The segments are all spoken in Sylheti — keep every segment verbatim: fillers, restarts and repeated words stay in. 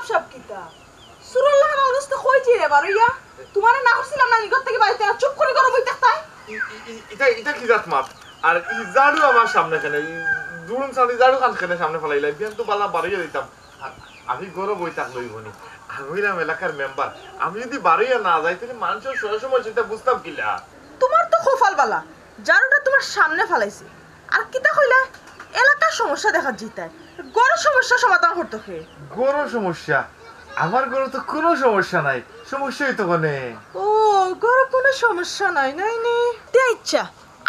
সব কিতা? সুরল্লাহ না অবস্থা কই যে রে বারইয়া? তোমারে না করছিলাম না নিগত থেকে বাড়িতে আর চুপ করে করো বই থাকতায়? ই-, ই-, ই-, ইটা, ইটা কি জাত মাত? আর ই ঝাড়ু আমার সামনে কেনে? ই দুরুন সালি ঝাড়ু খান কেনে সামনে ফালাইলাই? বিয়ান তো বালা বাড়িয়ে দিতাম। আর আমি ঘরো বই থাকলে অইবো নি। আমি অইলাম এলাকার মেম্বার। আমি যদি বাড়িয়ে না যাই, তাহলে মানুষের সব সময় সেটা বুঝতাম কিলা? তোমার তো কপাল বালা, ঝাড়ুটা তোমার সামনে ফালাইছি। আর কিতা কইলা? এলাকার সমস্যা দেখা জিতায়, ঘরর সমস্যা সমাধান করতো কে? ঘরর সমস্যা? আমার ঘরো তো কোনো সমস্যা নাই, সমস্যা অইতো কেনে? ও, ঘরো কোনো সমস্যা নাই, নাই নি? তে আচ্ছা,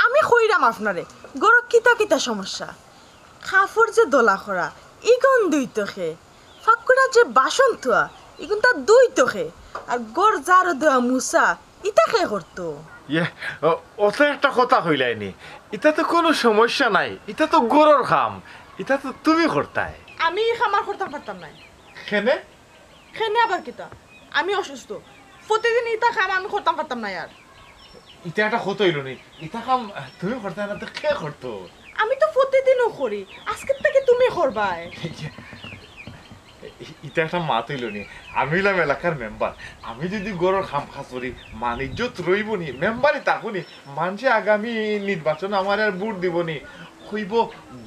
আমি কইরাম আপনারে, ঘরো কিতা কিতা সমস্যা। কাপড় যে দলা করা, ইগুন ধুইতো কে? ফাক্কুরা যে বাসন ধোয়া, ইগুন তা ধুইতো কে? আর ঘর ঝাড়ু দেওয়া মুছা, ইতা কে করতো? ইয়ে, ও, অত একটা কথা কইলায়নি। ইটা তো কোনো সমস্যা নাই, ইটা তো ঘরর কাম, ইটা তো তুমি করতায়। আমি ই কাম আর করতাম পারতাম নায়। কেনে? কেনে আবার কিতা? আমি অসুস্থ, প্রতিদিন ইতা কাম আমি করতাম পারতাম নায় আর। ইটা একটা কথা অইলো নি, ইতা কাম তুমি করতায় না তো কে করতো? আমি তো প্রতিদিনও করি, আজকের থেকে তুমি করবায়। ইটা একটা মাত অইলো নি। আমি অইলাম এলাকার মেম্বার, আমি যদি ঘরর কাম কাজ করি, মান ইজ্জত রইবো নি, মেম্বারি থাকবো নি, মানষে আগামী নির্বাচন আমারে আর ভোট দিবো নি। কইবো,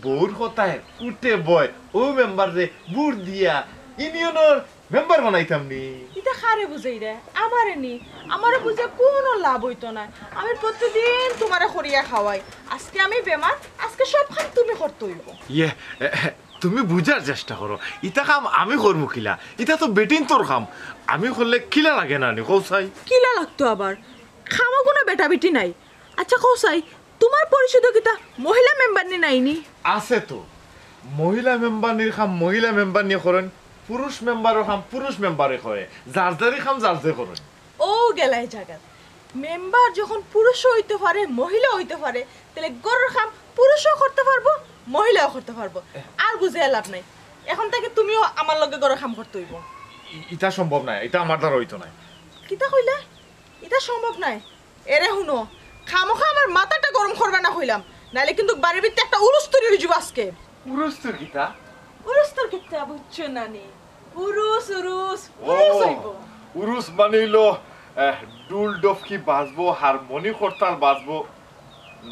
বউর কথায় উঠে বয়, ও মেম্বাররে ভোট দিয়া ইউনিয়নর মেম্বার বানাইতাম নি। ইতা কারে বুঝাইরায়? আমারে নি। আমারে বুঝাইয়া কোনো লাভ অইতো নায়। আমি প্রতিদিন তোমারে করিয়া খাওয়াই। আজকে আমি বেমার, আজকে সব কাম তুমি করতে অইবো। ইয়ে, এ, এ, তুমি বুঝার চেষ্টা করো। ইতা কাম আমি করমু কিলা? ইতা তো বেটিন্তর কাম। আমি করলে কিলা লাগে না নি, কও চাই? কিলা লাগতো আবার? কামো কোনো বেটা বেটি নাই। আচ্ছা কও চাই, তোমার পরিষদো কিতা মহিলা মেম্বারনি নাইনি? আছে তো। মহিলা মেম্বারনির কাম মহিলা মেম্বারনিয়ে করইন, পুরুষ মেম্বারর কাম পুরুষ মেম্বারে করে। যার যারই কাম যার যে করইন। ও গেলায় জাগাত। মেম্বার যখন পুরুষও অইতে পারে, মহিলা অইতে পারে, তাইলে ঘরর কাম পুরুষও করতে পারবো, মহিলাও করতে পারবো। আর বুঝাইয়া লাভ নাই। এখন থেকে তুমিও আমার লগে ঘরর কাম করতে অইবো। ই-, ইটা সম্ভব নায়, ইটা আমার দ্বারা অইতো নায়। কিতা কইলা? ইটা সম্ভব নায়। এরে হুনো, খামোখা আমার মাথাটা গরম করবায় না কইলাম, নাইলে কিন্তু বাড়ির ভিতরে একটা উরুস তৈরি অইযিবো আজকে। উরুস তোর কিতা? উরুস তোর কিতা বুঝছো না নি? উরুস, উরুস, ও, উরুস অইবো। উরুস মানে অইলো, আহ, ঢুল ডফকি বাজবো, হারমোনি করতাল বাজবো।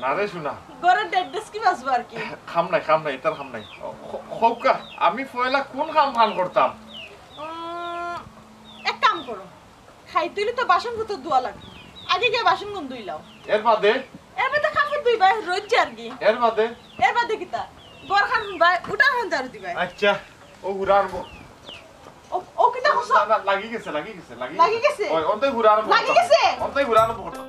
না রে সোনা। ঘরর ডেড ডেস্কি বাজবো আর কি। কাম নাই, কাম নাই, ইতার কাম নাই। ও, খ-, খউক্কা, আমি পয়লা কোন কাম কাম করতাম? উম, এক কাম করো, খাইতে অইলে তো বাসন পত্র ধোয়া লাগবো। আগে গিয়া বাসন গুন ধুইলাও। এর বাদে? এর বাদে কাপড় ধুইবায়, রইদ যারগি। এর বাদে? এর বাদে কিতা? ঘর খান হুনবায়, উঠান খান ঝাড়ু দিবায়। আচ্ছা, ও হুরা আনবো। ও, ও কিতা কছ? না, না, লাগি গেছে, লাগি গেছে, লাগি লাগি গেছে। গেছে? ওই, অন্তই হুরা আনবো লাগি করতাম। গেছে? অন্তই হুরা আনবো করতাম।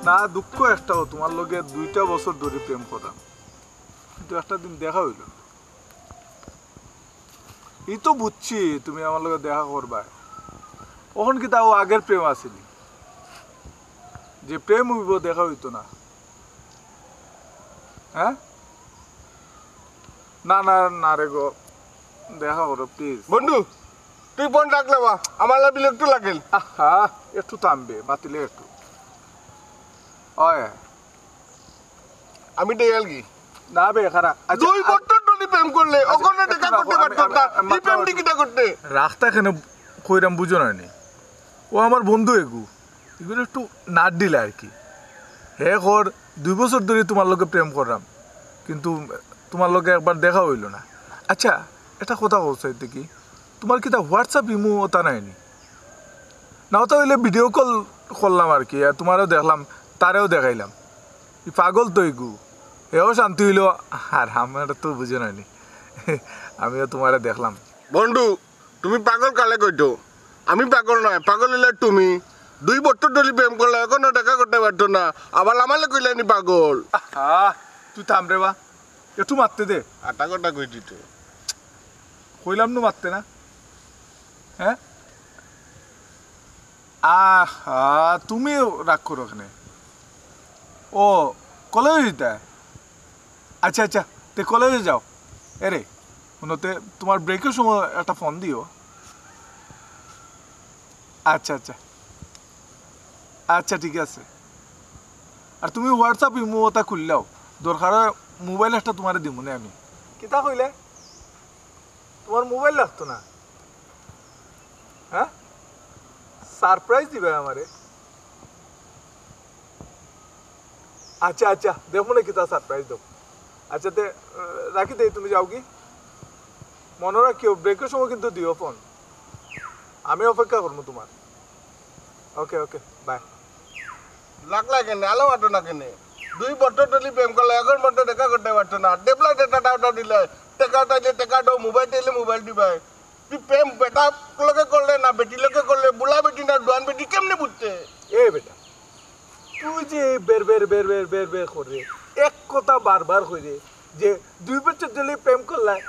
না, দুঃখ একটাও, তোমার লগে দুইটা বছর ধরি প্রেম করাম, কিন্তু একটা দিন দেখা অইলো না। ই তো বুঝছি তুমি আমার লগে দেখা করবায়, অখন কিতা অউ আগের প্রেম আছেনি? যে প্রেম অইবো দেখা অইতো না, হ্যাঁ? না, না, না রে গো, দেখা করো please। বন্ধু, তুই ফোন রাখলে বা, আমার লাগি বিরক্ত লাগের। আহা, একটু থামবে, মাতিলে একটু। অয়। আমি দেয়ালগি। না বে, খারা। আচ্ছা, দুই আ-, বছর ধরি প্রেম করলে, আচ্ছা, অখনো একটু দেখা রাখো, করতে আমি, পারতাম আমি, না। আমি ই প্রেম মাতলাম। টিকিটা করতে। রাখতা কেনে কইরাম বুঝো না নি? ও আমার বন্ধু এগু। এগুলো একটু নাট দিলে আর কি। হে কর, দুই বছর ধরি তোমার লগে প্রেম করলাম, কিন্তু তোমার লগে একবার দেখা অইলো না। আচ্ছা, একটা কথা কও চাইতে কি, তোমার কিতা WhatsApp, ইমো ওটা নাই নি? না, ওটা অইলে video call করলাম আর কি, আর তোমারেও দেখলাম, তারেও দেখাইলাম। ই পাগল তো এগু, এও শান্তি অইলো, আর আমার তো বুঝো না নি। আমিও তোমারে দেখলাম। বন্ধু, তুমি পাগল কারে কইতো? আমি পাগল নায়, পাগল অইলে তুমি। দুই বছর ধরি প্রেম করলা, অখনো দেখা করতে পারতো না, আবার আমারে কইলায় নি পাগল। আহা, তুই থাম রে বা, একটু মাততে দে। আটা কটা কই দিত। কইলাম নু মাততে না, হ্যাঁ? আহা, তুমি রাগ করো কেনে? ও, কলেজো যাইতায়? আচ্ছা, আচ্ছা, তে কলেজো যাও। এরে, হুনো তে, তোমার break-র সময় একটা ফোন দিও। আচ্ছা, আচ্ছা। আচ্ছা, ঠিক আছে। আর তুমি WhatsApp, ইমো ওটা খুললাও। দরকার অয় মোবাইল একটা তুমারে দিমুনে আমি। কিতা কইলে? তুমার মোবাইল লাগতো না? হ্যাঁ, সারপ্রাইজ দিবায় আমারে? আচ্ছা আচ্ছা, দেখমুনে কিতা সারপ্রাইজ দেও। আচ্ছা তে, আহ, রাখি দেই, তুমি যাওগি। মনো রাখিও, ব্রেকর সময় কিন্তু দিও ফোন। আমি অপেক্ষা করমু তুমার। ওকে ওকে, বাই। লাগলা কেনে? আলো মাতো না কেনে? দুই বছর ধরি প্রেম করলা, এখন মতো দেখা করতে পারতো না। ডেবলা ডেটা টাউটা দিলে, টেকা চাইলে টেকা দেও, মোবাইল চাইলে মোবাইল দিবায়। তুই প্রেম বেটা লগে করলে না বেটি লগে করলে, বুলা বেটি না ডুয়ান বেটি, কেমনে বুঝতে? এ বেটা, তুই যে এই বের বের বের বের বের বের করে এক কথা বারবার কইরে যে দুই বছর ধরে প্রেম করলাই,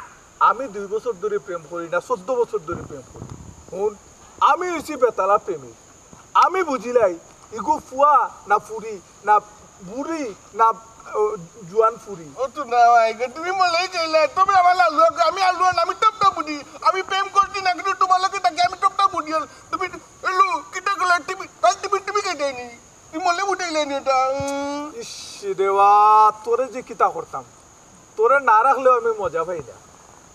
আমি দুই বছর ধরে প্রেম করি না, চোদ্দ বছর ধরে প্রেম করি। হুন, আমি হইছি বেতালা প্রেমিক, আমি বুঝিলাই ইগু ফুয়া না ফুরি না বুড়ি না, ও, জুয়ান ফুরি। ও তো না ভাই গো, তুমি মলেই চাইলে, তুমি আমার আলু, আমি আলু, আমি টপ টপ বুঝি, আমি প্রেম করছি না কিন্তু তোমার লগে থাকি আমি টপ টপ বুঝি। তুমি এলো কিতা করলে তুমি, তাই তুমি তুমি কেটেনি। তুই মনে উঠাইলে নি এটা? উম। ইস রে বা, তোরে যে কিতা করতাম, তোরে না রাখলেও আমি মজা পাই না,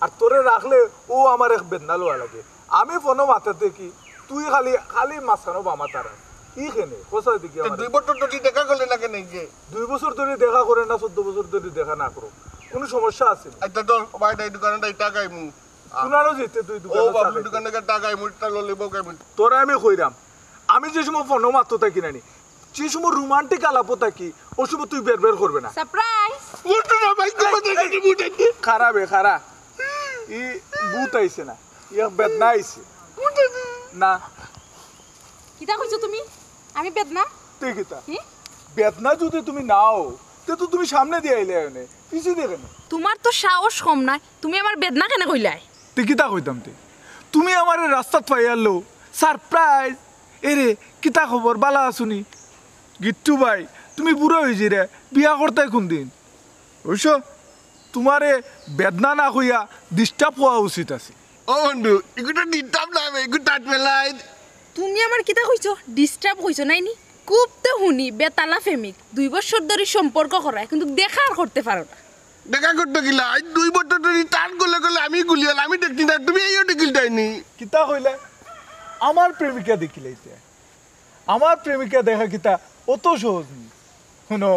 আর তোরে রাখলে ও আমার এক বেদনা লওয়া লাগে। আমি ফোনো মাতাতে কি, তুই খালি, খালি মাঝখানো বামা তারা। ই কেনে, কোথায় দেখি তে আমার? দুই বছর ধরে দেখা করলে না কেনে যে? দুই বছর ধরে দেখা করে না, চোদ্দ বছর ধরে দেখা না করো, কোনো সমস্যা আছে না? একটা তো ভাই, এই দোকানে টাকা আইমু। কুনারও যেতে তুই ও দোকানে বাবু, চা খাইতে। দোকানে টাকা আইমু, একটা ললিপপ খাইমু। তোরে আমি কইরাম, আমি যে সময় ফোনো মাতো থাকি নানি, যে সময় রোমান্টিক আলাপও থাকি, ও সময় তুই বের বের করবে না। সারপ্রাইজ। উঠো না ভাই, তোমার দেখে কি উঠে? খারাপ এ, খারাপ। ই ভূত আইছে না, ই এক বেদনা আইছে। উঠে না। না। কিতা কইছো তুমি? আমি বেদনা? তে কিতা? হি? বেদনা যদি তুমি নাও, তে তো তুমি সামনে দিয়ে আইলে এনে, পিছে দেখে না। তোমার তো সাহস কম নায়, তুমি আমার বেদনা কেনে কইলায়? তে কিতা কইতাম তে? তুমি আমারে রাস্তাত পাইয়ারলো, সারপ্রাইজ। এরে, কিতা খবর, বালা আছুনি? গিট্টু ভাই, তুমি বুড়া অইযাইরে, বিয়া করতায় কোন দিন? অবশ্য তোমারে বেদনা না কইয়া ডিস্টার্ব হওয়া উচিত আছে। ও বন্ধু, এগুলো ডিস্টার্ব না, এগুলো তাজ মেলায়। তুমি আমার কিতা কইছো? ডিস্টার্ব কইছো নাইনি? খুব তো হুনি, বেতালা প্রেমিক, দুই বছর ধরে সম্পর্ক করায়, কিন্তু দেখা আর করতে পারো না। দেখা করতে গেলা, আজ দুই বছর ধরে তার গলে গলে আমি গুলিয়াল, আমি দেখছি না, তুমি এইও দেখিল যায়নি। কিতা কইলে? আমার প্রেমিকা দেখিলাইতে? আমার প্রেমিকা দেখা কিতা অত সহজ নি? হুনো,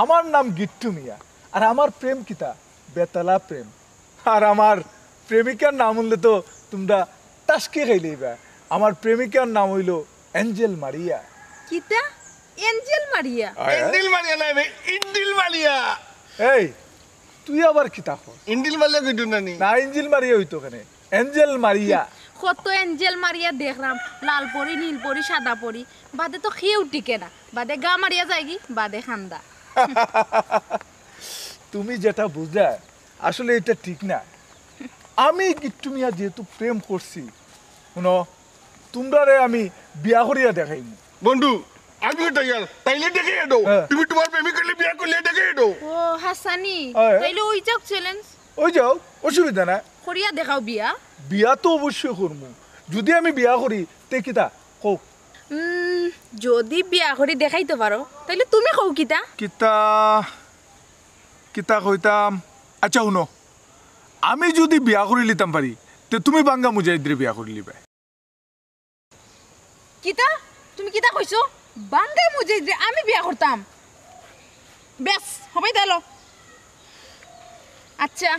আমার নাম গিট্টু মিয়া, আর আমার প্রেম কিতা? বেতালা প্রেম। আর আমার প্রেমিকার নাম হুনলে তো তোমরা টাসকি খাইলাইবা। আমার প্রেমিকার নাম অইলো এঞ্জেল মারিয়া। কিতা? এঞ্জেল মারিয়া? আয়, আয়। এঞ্জেল মারিয়া নায় বে, ইন্দিল মারিয়া। এই, তুই আবার কিতা কর? ইন্দিল মারিয়া কইতো না নি? না, ইঞ্জিল মারিয়া অইতো কেনে? এঞ্জেল মারিয়া। কত এঞ্জেল মারিয়া দেখলাম, লাল পরি, নীল পরি, সাদা পরি, বাদে তো কেউ টিকে না, বাদে গা মারিয়া যায়গি, বাদে কান্দা। তুমি যেটা বুঝলা, আসলে এটা ঠিক না। আমি গিট্টু মিয়া যেহেতু প্রেম করছি, হুনো, তোমরারে আমি বিয়া করিয়া দেখাইমু। বন্ধু, আমি ওটা গেল, তাইলে দেখে এডো। হ্যাঁ। তুমি তোমার প্রেমিক করলে বিয়া করলে দেখে এডো। ও, হাসানি, হ্যাঁ। তাইলে ওই যাক চ্যালেঞ্জ। ওই যাও, অসুবিধা না। করিয়া দেখাও বিয়া। বিয়া তো অবশ্যই করমু। যদি আমি বিয়া করি, তে কিতা? কও। উম, যদি বিয়া করি দেখাইতে পারো, তাইলে তুমি কও কিতা? কিতা, কিতা কইতাম? আচ্ছা, হুনো, আমি যদি বিয়া করি লিতাম পারি, তে তুমি বাঙ্গা মুজাহিদরে বিয়া করি লিবায়। কিতা? তুমি কিতা কইছো? বাঙ্গা মুজাহিদরে আমি বিয়া করতাম? বেশ, হবাই দিলো। আচ্ছা,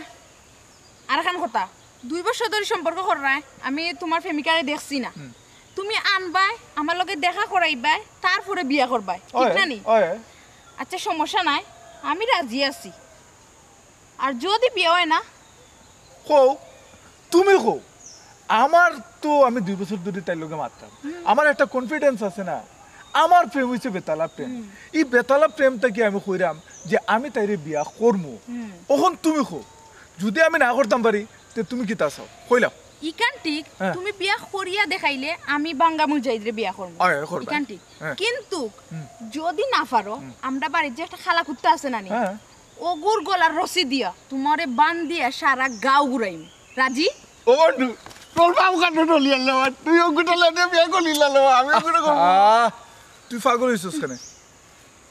আর খান কথা, দুই বছর ধরে সম্পর্ক কররায়, আমি তোমার প্রেমিকারে দেখছি না। হুম। তুমি আনবায়, আমার লগে দেখা করাইবায়, তারপরে বিয়া করবায়, ঠিক ওই, না নি? ওই। আচ্ছা, সমস্যা নাই, আমি রাজি আছি। আর যদি বিয়া হয় না? কও, তুমি কও। আমার তো, আমি দুই বছর ধরে তাইর লগে মাতরাম। হুম। আমার একটা কনফিডেন্স আছে না? আমার প্রেম হইছে বেতালা প্রেম। হুম। ই বেতালা প্রেম থাকি আমি কইরাম যে আমি তাইরে বিয়া করমু। হুম। অখন তুমি কও, যদি আমি না করতাম পারি, তে তুমি কিতা চাও? কইলাও। ইখান ঠিক, হ্যাঁ। তুমি বিয়া করিয়া দেখাইলে আমি বাঙ্গা মুজাহিদরে বিয়া করমু। অয়, অয়, করবা। ইখান ঠিক। হ্যাঁ। কিন্তু হুম। যদি না পারো, হুম। আমরা বাড়ির যে একটা কালা কুত্তা আছে না নি? হ্যাঁ। অগুর গলার রশি দিয়া তোমারে বান্ধিয়া সারা গাঁও ঘুরাইমু। রাজি? ও বন্ধু, তোর বাবু কান্ড টলি আনলো, তুই অগুটা লইয়া বিয়া করলি লালো, আমি অগুটা করবো। আহ, তুই পাগল হইছস কেনে?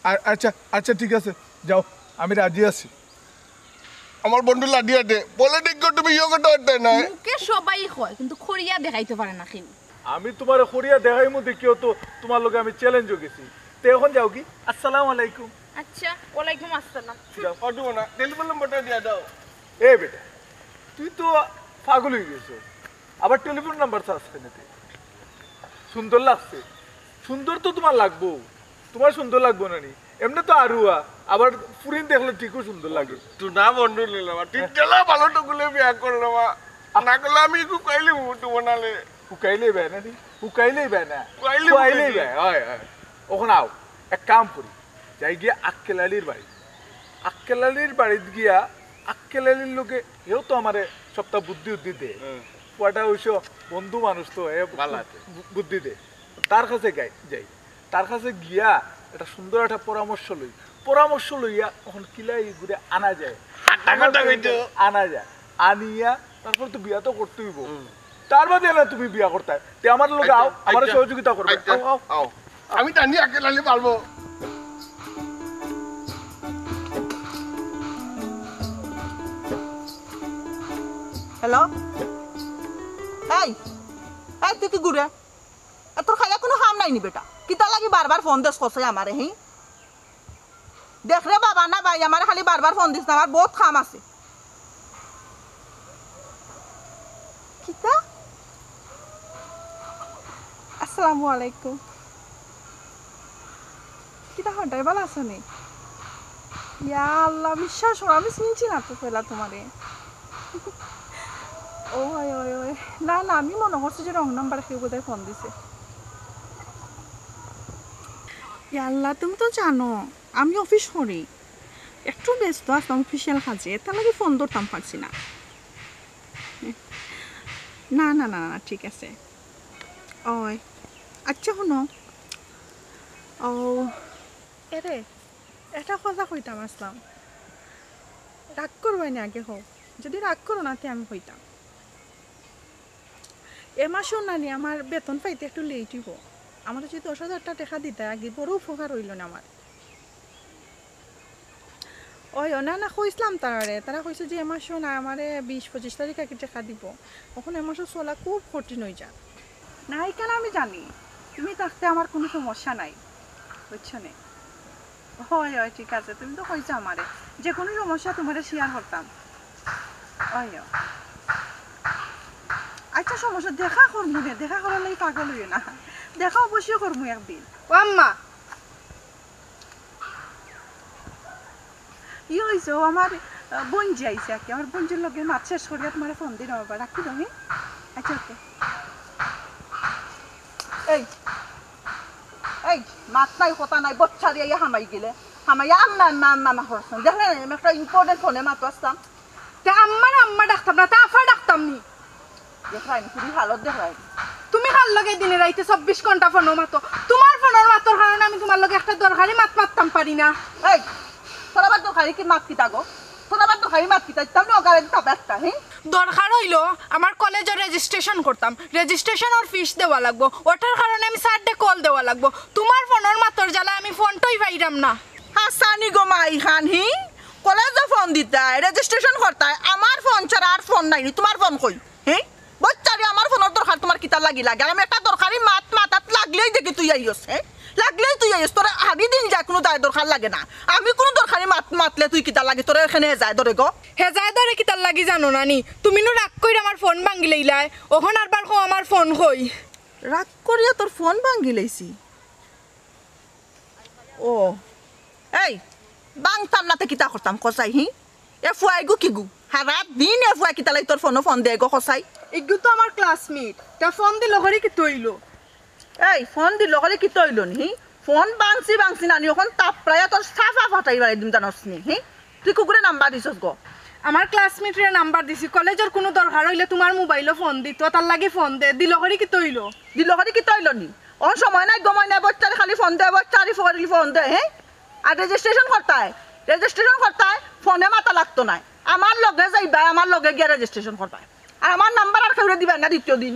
আ-, আচ্ছা, আচ্ছা, ঠিক আছে, যাও। আমি রাজি আছি। আমার বন্ধু লাডিয়াতে বলে, ঠিক করে তুমি ইয়ে করতে পারতে না। মুখে সবাই কয়, কিন্তু করিয়া দেখাইতে পারে না কেউ। আমি তুমারে করিয়া দেখাইমু দেখিও তো, তুমার লগে আমি চ্যালেঞ্জও গেছি। তে এখন যাওগি। আসসালামু আলাইকুম। আচ্ছা, ওয়ালাইকুম আসসালাম। যাও। অটো না, টেলিফোন নম্বরটা দিয়া দাও। এ বেটা, তুই তো পাগল অই গেছস, আবার টেলিফোন নাম্বার চাস কেনে তে? সুন্দর লাগছে। সুন্দর তো তুমার লাগবো, তুমার সুন্দর লাগবো না নি? এমনে তো আরুয়া, আবার ফুরিন দেখলে ঠিকও সুন্দর লাগে। তুই না বন্ধু নিলাম, ঠিক গেলে ভালো টুকুলে বিয়া করলাম। না করলে আমি একটু কইলে মুটু বানালে। হুকাইলে বেয় না নি? হুকাইলে বেয় না? হুকাইলে হুকাইলে হুকাইলে। বেয়, অয়, অয়। অখন আও, এক কাম করি, যাই গিয়া আক্কেল আলীর বাড়ি। আক্কেল আলীর বাড়িত গিয়া আক্কেল আলীর লগে, হেও তো আমারে সবটা বুদ্ধি উদ্ধি দে। হুম। পুয়াটা অইছো বন্ধু মানুষ তো, হে ভালা আছে। বু-, বুদ্ধি দে। তার কাছে গাই-, যাই। তার কাছে গিয়া একটা সুন্দর একটা পরামর্শ লই। পরামর্শ লইয়া অখন কিলা ইগুরে আনা যায়। হাঁটা কথা কইতো। আনা যায়। আনিয়া তারপর তো বিয়া তো করতে অইবো। হুম। তার বাদে না তুমি বিয়া করতায়। তে আমার লগে আও, আচ্ছা, আমারে আচ্ছা। সহযোগিতা করবে। আচ্ছা, আও, আও। আও। আমি টানি আক্কেল আলী পারবো। হ্যালো? এই, এই, তুই কিগুরে? এ, তোর খাইয়া কুনু কাম নাই নি বেটা? কিতার লাগি বারবার ফোন দেস কছাই আমারে, হি? দেখ রে বাবা, না ভাই, আমারে খালি বারবার ফোন দিস না, আমার বউত কাম আছে। কিতা? আসসালামু আলাইকুম। কিতা হঠাৎ, ভালা আছো নি? ইয়া আল্লাহ, বিশ্বাস করো, আমি চিনছি না তো পয়লা তুমারে। ওই, ওই, ওই। না, না, আমি মনো করছি যে wrong number কেউ বোধহয় ফোন দিছে। ইয়া আল্লাহ, তুমি তো জানো আমি অফিস করি, একটু ব্যস্ত আছলাম অফিসিয়াল কাজে, তার লাগি ফোন ধরতাম পারছি না। না, না, না, না, ঠিক আছে। ওই, আচ্ছা, হুনো। ও, এরে, একটা কথা কইতাম আছলাম। রাগ করবায় না আগে কও। যদি রাগ করো না, তে আমি কইতাম। এ মাসও না নি আমার বেতন পাইতে একটু লেট অইবো। আমারে যদি দশ হাজার টেকা দিতায় আগে, বড় উপকার অইলো না আমার। ওই, ও না, না, কইছলাম তারারে। তারা কইছে যে এ মাসও না, আমারে বিশ পঁচিশ তারিখ আগে টেকা দিবো। অখন এ মাসও চলা খুব কঠিন অই যায়। না, ইখান আমি জানি। তুমি থাকতে আমার কুনু সমস্যা নাই। বুঝছো নি? অয়, অয়, ঠিক আছে। তুমি তো কইছো আমারে। যে কুনু সমস্যা তুমারে শেয়ার করতাম। অয়, অয়। আচ্ছা, সমস্যা, দেখা করমু নে, দেখা করার লাগি পাগল অইও না। দেখা অবশ্যই করমু একদিন। ও আম্মা, ই অইছে, ও আমার, আহ, বইনজি আইছে আর কি। আমার বইনজির লগে মাত শেষ করিয়া তুমারে ফোন দিরাম আবার, রাখি দেও, হি? আচ্ছা, ওকে। এই, এই, মাত নাই, কথা নাই, বচ্চারি আইয়া হামাই গেলে। হামাইয়া আম্মা, আম্মা, আম্মা, আম্মা করছইন। দেখলে না, আমি একটা important ফোনে মাতো আছলাম। তে আম্মার আম্মা ডাকতাম না, তে আফা ডাকতাম নি। দেখরায়নি, ফুরির হালত দেখরায়নি। তুমি কার লগে দিনে রাইতে চব্বিশ ঘন্টা ফোনো মাতো? তুমার ফোনর মাতর কারণে আমি তুমার লগে একটা দরকারি মাত মাততাম পারি না। এই, তোর আবার দরকারি কি মাত কিতা গো? তোর আবার দরকারি মাত কিতা? ইতাম নি অগারে দিতাম একটা, হি? দরকার অইলো আমার কলেজর রেজিস্ট্রেশন করতাম, রেজিস্ট্রেশনর ফিস দেওয়া লাগবো, ওটার কারণে আমি স্যাররে কল দেওয়া লাগবো। তুমার ফোনর মাতর জ্বালায় আমি ফোনটাউ পাইরাম না। হাছানি গো মাইখান, হি? কলেজো ফোন দিতায়, রেজিস্ট্রেশন করতায়, আমার ফোন ছাড়া আর ফোন নাই নি, তুমার ফোন কই? হে? বচ্চারি, আমার ফোনর দরকার তুমার কিতার লাগি লাগে? আর আমি একটা দরকারি মাত মাতাত লাগলেউ দেখি তুই আইস, হে? লাগলেউ তুই আইস, তোরে হারি দিন যায় কুনু দায় দরকার লাগে না। আমি কুনু দরকারি মাত মাতলে তুই কিতার লাগি, তোরে এখানে হেজায় ধরে গো? হেজায় ধরে কিতার লাগি জানো না নি? তুমি নু রাগ কইরা আমার ফোন ভাঙ্গিলাইলায়, অখন আরবার কও আমার ফোন কই? রাগ করিয়া তোর ফোন ভাঙ্গিলাইছি? ও, এই, ভাংতাম না তে কিতা করতাম কছাই, হি? এ ফুয়াইগু কিগু? হারা দিন এ ফুয়াই কিতার লাগি তোর ফোনো ফোন দেয় গো কছাই? ইগু তো আমার ক্লাসমেট, তা ফোন দিলো করি কিতা অইলো? এই, ফোন দিলো করি কিতা অইলো নি, হি? ফোন ভাংছি ভাংছি নানি, অখন থাপড়াইয়া তোর সাফা ফাটাই বাড়ি দিম জানোস নি, হি? তুই কুকুরে নাম্বার দিছস গো? আমার ক্লাসমেটরে নাম্বার দিছি, কলেজর কুনু দরকার অইলে তুমার মোবাইলো ফোন দিতো, তার লাগি ফোন দে, দিলো করি কিতা অইলো? দিলো করি কিতা অইলো নি? অখন সময় নাই, গময় নাই, বচ্চারে খালি ফোন দে, বচ্চারে খালি ফোন দে, হে? আর রেজিস্ট্রেশন করতায়, রেজিস্ট্রেশন করতায়, ফোনে মাতা লাগতো নায়। আমার লগে যাইবায়, আমার লগে গিয়া রেজিস্ট্রেশন করবায়। আর আমার নাম্বার আর কেউরে দিবায় না দ্বিতীয় দিন।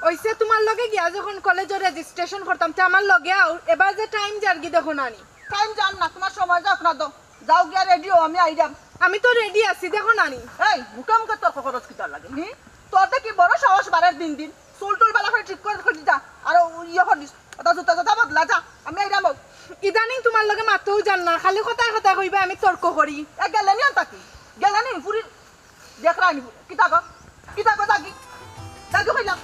অইছে, তুমার লগে গিয়া যখন কলেজর রেজিস্ট্রেশন করতাম, তে আমার লগে আও, এবার যে টাইম যারগি দেখো না নি। টাইম যার না, তুমার সময় যাউক না, দাও। যাও গিয়া রেডি অও, আমি আইরাম। আমি তো রেডি আছি, দেখো নানি। এই, মুখে মুখে তর্ক করস কিতার লাগি, হুম? তোর তো কি বড় সাহস বাড়ের দিন দিন। চুল টুল বালা করি ঠিক করি, করি দিতা। আর ইয়ে করিস, ওটা জুতা জুতা বদলা যা, আমি আইরাম। ইদানিং তুমার লগে মাততেও জান না, খালি কথায় কথায় কইবা আমি তর্ক করি। এ গেলে নি অন্তা কি? গেলে নি? ফুরি দেখরায় নি? কিতা গো? কিতা গো? যাগি, যাগি কইলাম।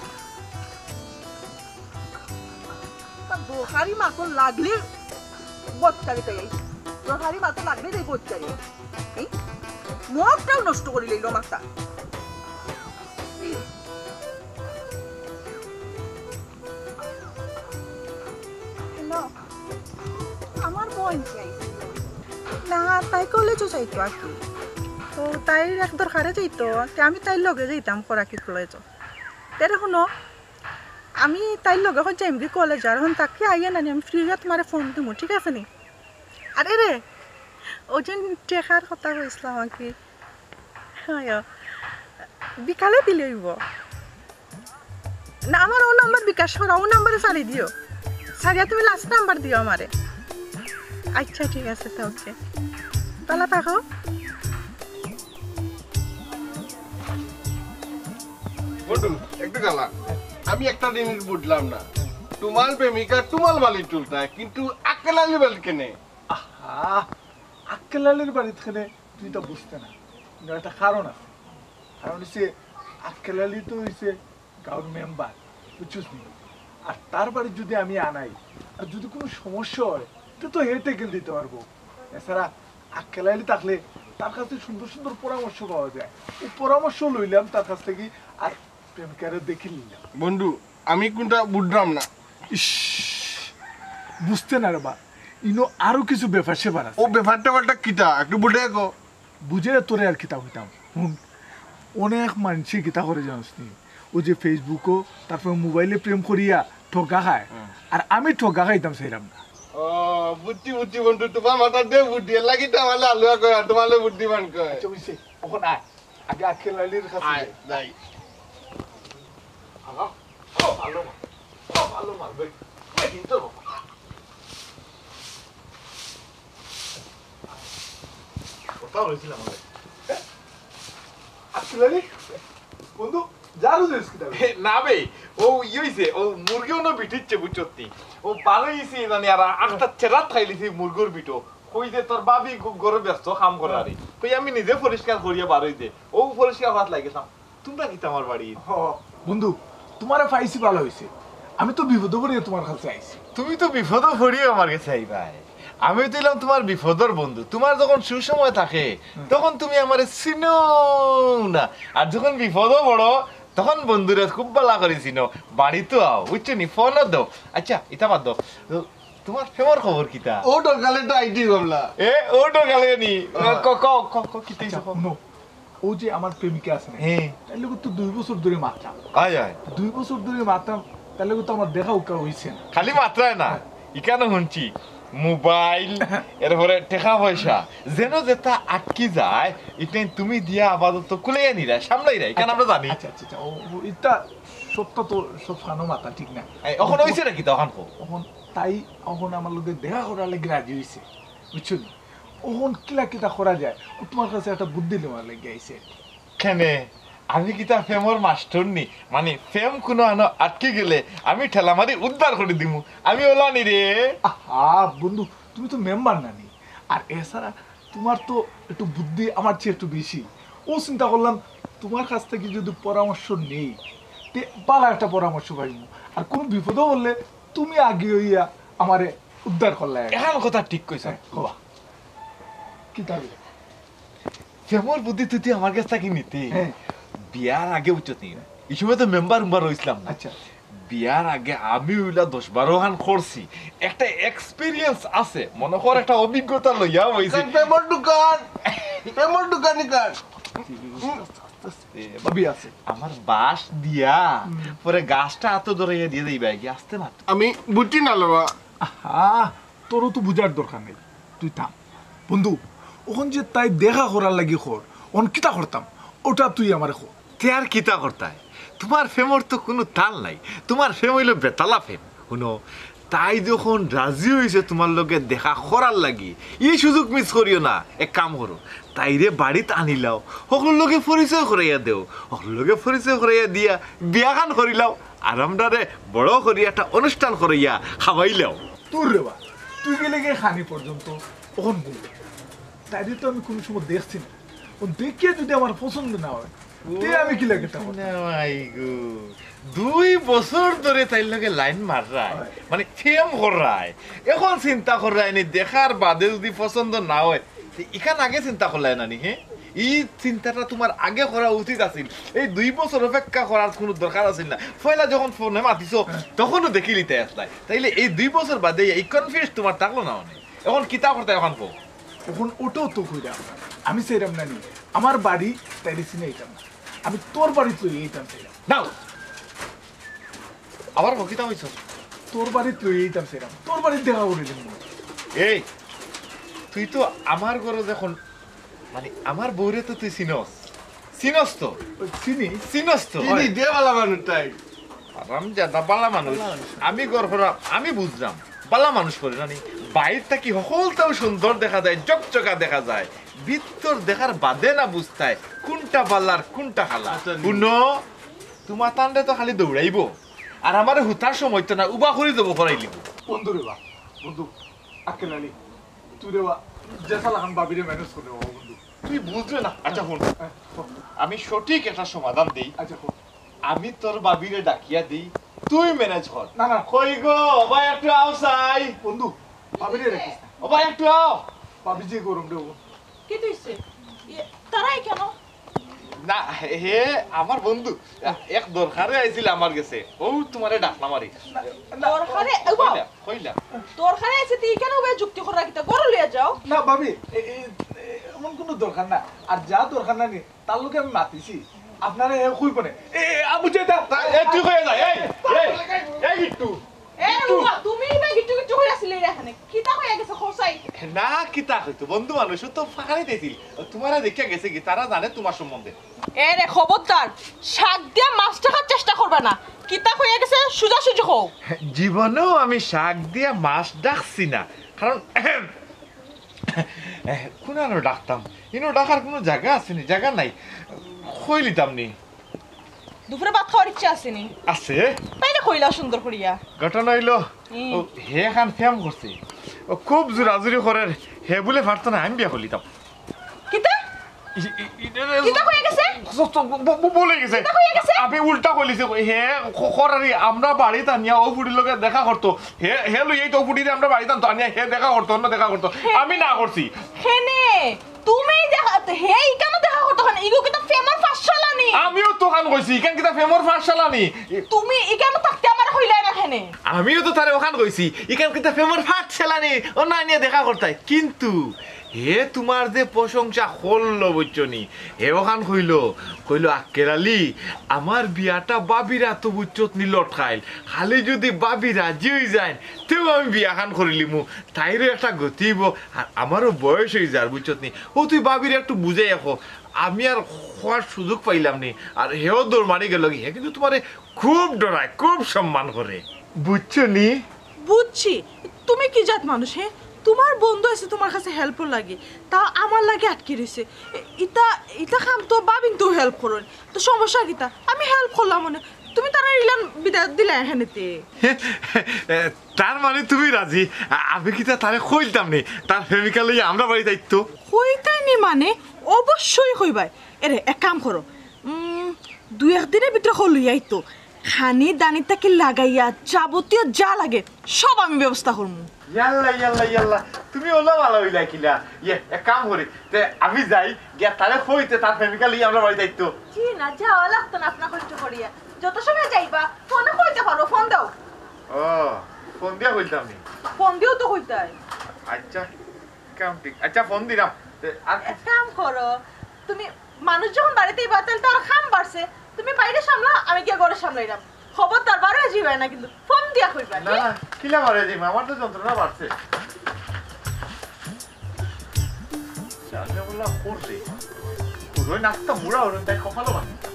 তা দরকারি মাতো লাগলে বদকারি তাই আইছে। দরকারি মাতো লাগলে তাই বদকারি। এই মুডটাও নষ্ট করি লইল মাথা। হ্যালো, আমার বইন কি আইছে? না, তাই কলেজো যাইতো আর কি। তো তাইর এক দরকারে যাইতো, তে আমি তাইর লগে যাইতাম করাকি কলেজো। তে রে হুনো, আমি তাইর লগে অখন যাইমগি কলেজো, আর অখন তাকে আইয়া নানি আমি ফ্রি অইয়া তুমারে ফোন দিমু, ঠিক আছে নি? আরে রে, অউ যে টেকার কথা কইছলাম আর কি। হয়, বিকালে দিলে অইবো। না, আমার অউ নাম্বার বিকাশ করা, অউ নাম্বারে ছাড়ি দিও। ছাড়িয়া তুমি লাস্ট নাম্বার দিও আমারে। আচ্ছা, ঠিক আছে, তে ওকে। ভালা থাকো। বন্ধু, একটু গালা। আমি একটা জিনিস বুঝলাম না, তুমার প্রেমিকা তুমার বাড়িত তুলতায়, কিন্তু আক্কেল আলীর বাড়িত কেনে? আহা, আক্কেল আলীর বাড়িত কেনে তুই তো বুঝতে না, কিন্তু একটা কারণ আছে। কারণ অইছে, আক্কেল আলী তো অইছে গাঁওর মেম্বার, বুঝছস নি? আর তার বাড়িত যদি আমি আনাই, আর যদি কুনু সমস্যা অয়, তে তো হে ট্যাকেল দিতে পারবো। এছাড়া আক্কেল আলী থাকলে তার কাছে সুন্দর সুন্দর পরামর্শ পাওয়া যায়। অউ পরামর্শ লইলাম তার কাছ থাকি, আর প্রেমিকারে দেখি নিলাম। বন্ধু, আমি কুনটা বুঝলাম না। ইশ, বুঝতে না রে বা, ইনো আরো কিছু ব্যাপার স্যাপার আছে। অউ ব্যাপারটা ব্যাপারটা কিতা? একটু বুঝাইয়া কও। বুঝাইয়া তোরে আর কিতা কইতাম? হুন, অনেক মানষে কিতা করে জানোস নি? অউ যে Facebook-ও, তারপর মোবাইলে প্রেম করিয়া ঠগা খায়। হুম। আর আমি ঠগা খাইতাম চাইরাম না। ও, বুঝছি, বুঝছি বন্ধু, তুমার মাথাত দে বুদ্ধি, এর লাগি তো আমারে আলুয়া কয়, আর তুমারে বুদ্ধিমান কয়। আচ্ছা, অইছে, অখন আয়, আগে আক্কেল আলীর কাছে আয়, যাই। যাই। আহা, ও ভালো মাল, ও ভালো মাল, ভাই। ভাই, কিন্তু বাবা। কথা হয়েছিল আমার ভাই। আক্কেল আলী, বন্ধু, ঝাড়ু দিস কিতা? এ, না বে, অউ ই অইছে, অউ মুরগি অনো বিটিচ্ছে, বুঝছত নি? অউ বারইছে, জানি আর আখতা চেরাত খাইলিছে মুরগির বিটো। কই যে তোর ভাবি ঘ-, ঘরো ব্যস্ত কাম করারি। কই আমি নিজে পরিষ্কার করিয়া বারই দে। অউ পরিষ্কার করাত লাগিছাম। তুমরা কিতা আমার বাড়িত? ও, বন্ধু, তুমারে পাইছি ভালা অইছে। আমি তো বিপদো পড়িয়া তুমার কাছে আইছি। তুমি তো বিপদো পড়িয়া আমার কাছে আইবায়। আমি তো অইলাম তুমার বিপদর বন্ধু। তুমার যখন সুসময় থাকে, হুম। তখন তুমি আমারে চিনো না। আর যখন বিপদো পড়ো, তখন বন্ধুরে খুব ভালা করি চিনো। বাড়িত আও, বুঝছো নি? ফোনও দেও। আচ্ছা, ইতা বাদ দেও। তো তুমার প্রেমর খবর কিতা? অউ ঢকালে তো আইডি মামলা। এ, অউ ঢকালে নি? হ্যাঁ। ক, ক, ক, ক, কিতা আচ্ছা, অইছে ক? হুনো, অউ যে আমার প্রেমিকা আছে না, হ্যাঁ। তাইর লগে তো দুই বছর ধরি মাতরাম। আয়, আয়। দুই বছর ধরি মাতরাম, তাইর লগে তো আমার দেখা উকা অইছে না। খালি মাতরায় না, হ্যাঁ। ইখানো হুনছি, মোবাইল, এরপরে টেকা পয়সা, যেন যেতা আটকি যায়, ইতা তুমি দিয়া আপাতত কুলাইয়া নিরায়, সামলাইরায়, ইখান আচ্ছা, আমরা জানি। আচ্ছা, আচ্ছা, আচ্ছা, ও, ও, ইতা সবতা তো সব ফানো মাতা ঠিক না। এই, অখন অইছে নাকি তা অখন কও? অখন তাই অখন আমার লগে দেখা করার লাগি রাজি অইছে, বুঝছো নি? অখন কিলা কিতা করা যায়, ও তুমার কাছে একটা বুদ্ধি লওয়ার লাগি আইছে আর কি। কেনে? আমি কিতা প্রেমর মাস্টর নি? মানে, প্রেম কুনু আনো আটকি গেলে আমি ঠেলা মারি উদ্ধার করি দিমু। আমি অলা নি রে। আহা, বন্ধু, তুমি তো মেম্বার না নি। আর এছাড়া তুমার তো একটু বুদ্ধি আমার চেয়ে একটু বেশি। অউ চিন্তা করলাম, তুমার কাছ থাকি যদি পরামর্শ নেই, তে ভালা একটা পরামর্শ পাইমু। আর কুনু বিপদো পড়লে তুমি আগে অইয়া আমারে উদ্ধার করলায়। এখান কথা ঠিক কইছো। হ্যাঁ, কও। কিতা? প্রেমর বুদ্ধি তুই, তুই আমার কাছ থাকি নিতে। হ্যাঁ। বিয়ার আগে বুঝছত নি? ই সময় তো মেম্বার উম্বার অইছলাম না। আচ্ছা। বিয়ার আগে আমি অইলা দশ বারো খান করছি। একটা experience আছে, মনো কর একটা অভিজ্ঞতা লইয়া অইছে। প্রেমর দোকান, প্রেমর দোকান ইখান। এ, ভাবি আছে। আমার বাঁশ দিয়া, হুম। পরে গাছটা আতো ধরাইয়া দিয়া দিবা, কি আস্তে মাত। আমি বুঝছি না রে বা। আহা, তোরও তো বুঝার দরকার নাই, তুই থাম। বন্ধু, অখন যে তাই দেখা করার লাগি কর, অখন কিতা করতাম, ওটা তুই আমারে ক। তে আর কিতা করতায়? তুমার প্রেমর তো কুনু তাল নাই, তুমার প্রেম অইলো বেতালা প্রেম। হুনো, তাই যখন রাজি অইছে তুমার লগে দেখা করার লাগি, ই সুযোগ মিস করিও না। এক কাম করো, তাইরে বাড়িত আনিলাও, হকলর লগে পরিচয় করাইয়া দেও, হকলর লগে পরিচয় করাইয়া দিয়া বিয়াখান করিলাও, আর আমরারে বড় করি একটা অনুষ্ঠান করাইয়া খাওয়াইলাও। দূর রে বা, তুই গেলে গিয়ে খানি পর্যন্ত অখন বল। তাইরে তো আমি কুনু সময় দেখছি না। অখন দেখিয়া যদি আমার পছন্দ না অয়, তে আমি কিলা কিতা করতাম? না ভাই গো, দুই বছর ধরে তাইর লগে লাইন মাররায়, অয়। মানে প্রেম কররায়। অখন চিন্তা কররায় নি, দেখার বাদে যদি পছন্দ না অয়, তে ইখান আগে চিন্তা করলায় না নি, হে? ই চিন্তাটা তুমার আগে করা উচিত আছিল। এই দুই বছর অপেক্ষা করার কুনু দরকার আছিল না। পয়লা যখন ফোনে মাতিছো, তখনও দেখিলিতায় আছলায়। তাইলে এই দুই বছর বাদে এই কনফিউজ তুমার থাকলো না অনে। অখন কিতা করতায় অখন কও? অখন অটাউ তো কইরাম। আমি চাইরাম না নি, আমার বাড়ি তাইরে চিনাইতাম না। আমি তোর বাড়িত লইয়া যাইতাম চাইরাম। নাও। আবার কও, কিতা কইছো? তোর বাড়িত লইয়া যাইতাম চাইরাম। তোর বাড়িত দেখা করি দিমু। এই, তুই তো আমার ঘরো যখন, মানে, আমার বউরে তো তুই চিনস। চিনস তো? চিনি। চিনস তো? চিনি, দে বালা মানুষ তাই। হারামজাদা, বালা মানুষ। বালা মানুষ। আমি ঘর করা, আমি বুঝলাম। বালা মানুষ করে জানি। বাইর থাকি হকলতাউ সুন্দর দেখা যায়, জকজকা দেখা যায়। ভিতর দেখার বাদে না বুঝতায় কুনটা বালা আর কুনটা খালা। আচ্ছা, হুনো, তুমার তানরে তো খালি দৌড়াইবো। আর আমারে হুতার সময় তো না, উবা করি জবো করাইলিবো। বন্ধু রে বা, বন্ধু, আক্কেল আলী, তুই রে বা, যেছা লাখান ভাবিরে ম্যানেজ করে রে বা, বন্ধু। তুই বুঝরে না। আচ্ছা, হুন। হ্যাঁ, হুন। আমি সঠিক একটা সমাধান দেই। আচ্ছা, হুন। আমি তোর ভাবিরে ডাকিয়া দেই, তুই ম্যানেজ কর। না, না। কই গো, ও ভাই একটু আও চাই। বন্ধু, ভাবিরে ডাকিস না। ও ভাই একটু আও। ভাবি যে গরম রে ও। কিতা অইছে? ইয়ে, তারাই কেন? না, হে আমার বন্ধু, এক দরকারে আইছিল আমার গেছে। অউ তুমারে ডাকলাম আরি। না, না। দরকারে? ও বা। কইলা, কইলা। দরকারে আইছে, তুই কেন ও বা যুক্তি করা কিতা? ঘরো লইয়া যাও। না, ভাবি, এ-, এ-, এ-, এমন কুনু দরকার না। আর যা দরকার না নি, তার লগে আমি মাতিছি, আপনারে হে কইবো নে। এ, এ, আ, বুঝে দা। তা, এ, তুই কইয়া যা, এই, এই, এই, গিট্টু। এ, গিট্টু। উবা, তুমি ইবা গিট্টু গিট্টু কইরা আছিলে রে এখানে। কিতা কইয়া গেছে, কও চাই? না, কিতা কইতো? বন্ধু মানুষ, ও তো ফাঁকানি দিছিল। ও তুমারে দেখিয়া গেছে কি, তারা জানে তুমার সম্বন্ধে। এ রে, খবরদার, শাক দিয়া মাছ ঢাকার চেষ্টা করবা না। কিতা কইয়া গেছে, সুজাসুজি কও। জীবনেও আমি শাক দিয়া মাছ ঢাকছি না, কারণ এহ, কুনানো ডাকতাম? ইনো ডাকার কুনু জাগা আছে নি? জাগা নাই। কইলিতাম নি। দুপুরে ভাত খাওয়ার ইচ্ছা আছে নি? আছে। তাইলে কইলাও সুন্দর করিয়া। ঘটনা অইলো, হুম। ও, হে খান ফেম করছে। ও খুব জোরাজুরি করের, হে বুলে পারতো না, আমি বিয়া করিলিতাম। কিতা? ই-, ই-, ই-, কিতা কইয়া গেছে? স-, স-, ব-, ব-, ব-, বলে গেছে। কিতা কইয়া গেছে? আমি উল্টা কইলিছি, হে খ-, খরারি আমরা বাড়িত আনিয়া অউ ফুড়ির লগে দেখা করতো। হে, হে লইয়াই তো ফুড়িরে আমরা বাড়িত আনতো, আনিয়া হে দেখা করতো, অন্য দেখা করতো। হে। আমি না করছি। হেনে, তুমি দেখা, হে ইকানো দেখা করতো কেনে? ইগু কিতা প্রেমর পাঠশালা নি? আমিও তো অখান কইছি, ইখান কিতা প্রেমর পাঠশালা নি? তুমি ইকানো থাকতে আমারে কইলায় না কেনে? আমিও তো তারে অখান কইছি, ইখান কিতা প্রেমর পাঠশালা নি? অনো আনিয়া দেখা করতায়। কিন্তু হে তুমার যে প্রশংসা করলো, বুঝছো নি? হে অখান কইলো, কইলো, "আক্কেল আলী, আমার বিয়াটা ভাবির আতো, বুঝছত নি, লটকাইল। খালি যুদি ভাবি রাজি অইযাইন, তেউ আমি বিয়াখান করিলিমু। তাইরও একটা গতি অইবো, আর আমারও বয়স অইযার, বুঝছত নি? ও তুই ভাবিরে একটু বুঝাইয়া ক।" আমি আর কওয়ার সুযোগ পাইলাম নি, আর হেও দৌড় মারি গেলো গি। হে কিন্তু তুমারে খুব ডরায়, খুব সম্মান করে, বুঝছো নি? বুঝছি, তুমি কি জাত মানুষ, হে? তুমার বন্ধু আছে তুমার কাছে হেল্পর লাগি, তা আমার লাগি আটকি রইছে। এ-, ইতা, ইতা কাম তো ভাবিনতেউ হেল্প করইন, তো সমস্যা কিতা? আমি হেল্প করলাম অনে, তুমি তারারে ইলান বিদায় দিলায় এখানেতে। তার মানে তুমি রাজি? আ-, আমি কিতা তারে কইলতাম নি, তার প্রেমিকা লইয়া আমরা বাড়িত আইতো? কইতায় নি মানে? অবশ্যই কইবায়। এরে, এক কাম করো, উম, দুই এক দিনর ভিতরে হকল লইয়া আইতো। খানি দানি থাকি লাগাইয়া যাবতীয় যা লাগে সব আমি ব্যবস্থা করমু। ইয়াল্লা, ইয়াল্লা, ইয়াল্লা, তুমি অলা ভালা অইলা কিলা? ইয়ে, এক কাম করি, তে আমি যাই, গিয়া তারে কই তে তার প্রেমিকা লইয়া আমরা বাড়িত আইতো। জি না, যাওয়া লাগতো না আপনার কষ্ট করিয়া। যত সময় যাইবা, ফোনে কইতে পারো, ফোন দাও। ও, ফোন দিয়া কইলতাম নি? ফোন দিয়াউ তো কইতায়। আচ্ছা, কাম ঠিক। আচ্ছা, ফোন দিলাম। তে, আর এক কাম করো, তুমি মানুষ যখন বাড়িত আইবা, তাইলে তো আর কাম বাড়ছে। তুমি বাইরে সামলাও, আমি গিয়া ঘরে সামলাইরাম। খবরদার, বারইয়া যাইবায় না কিন্তু। ফোন দিয়া কইবা, না, কি? না, কিলা বারইয়া যাইমু? আমার তো যন্ত্রণা বাড়ছে। চাচা বললা, "করবে।" পুরো নাকটা মুড়া হলো, তাই কপালও বাঁধে।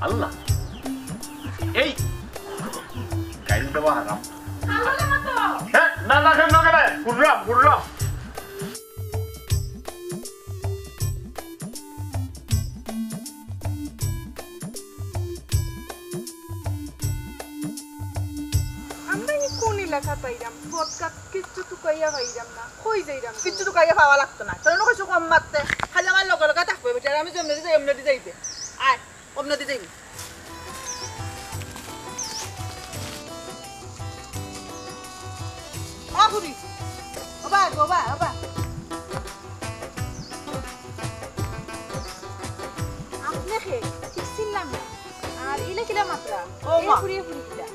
আল্লাহ। এই, গাইল দেওয়া হারাম। আল্লাহ রে মা তো। না, না, কেন, কেন? ঘুরলাম, ঘুরলাম। আমরা ই কোন এলাকাত আইরাম? পথঘাট কিচ্ছু তুকাইয়া পাইরাম না। কই যাইরাম? কিচ্ছু তুকাইয়া পাওয়া লাগতো না। তোর নু কইছো কম মাততে। খালি আমার লগে লগে থাকবে বেটা। আর আমি যেমনে যাই, এমনে যাইবে। আয়, অমনে যাইবে। ও ফুরি। ও বা, ও বা, ও বা। আপনে কে? ঠিক চিনলাম না। আর ইলা কিলা মাতরা? ও এ মা। ফুরি, এ ফুরি কিলা?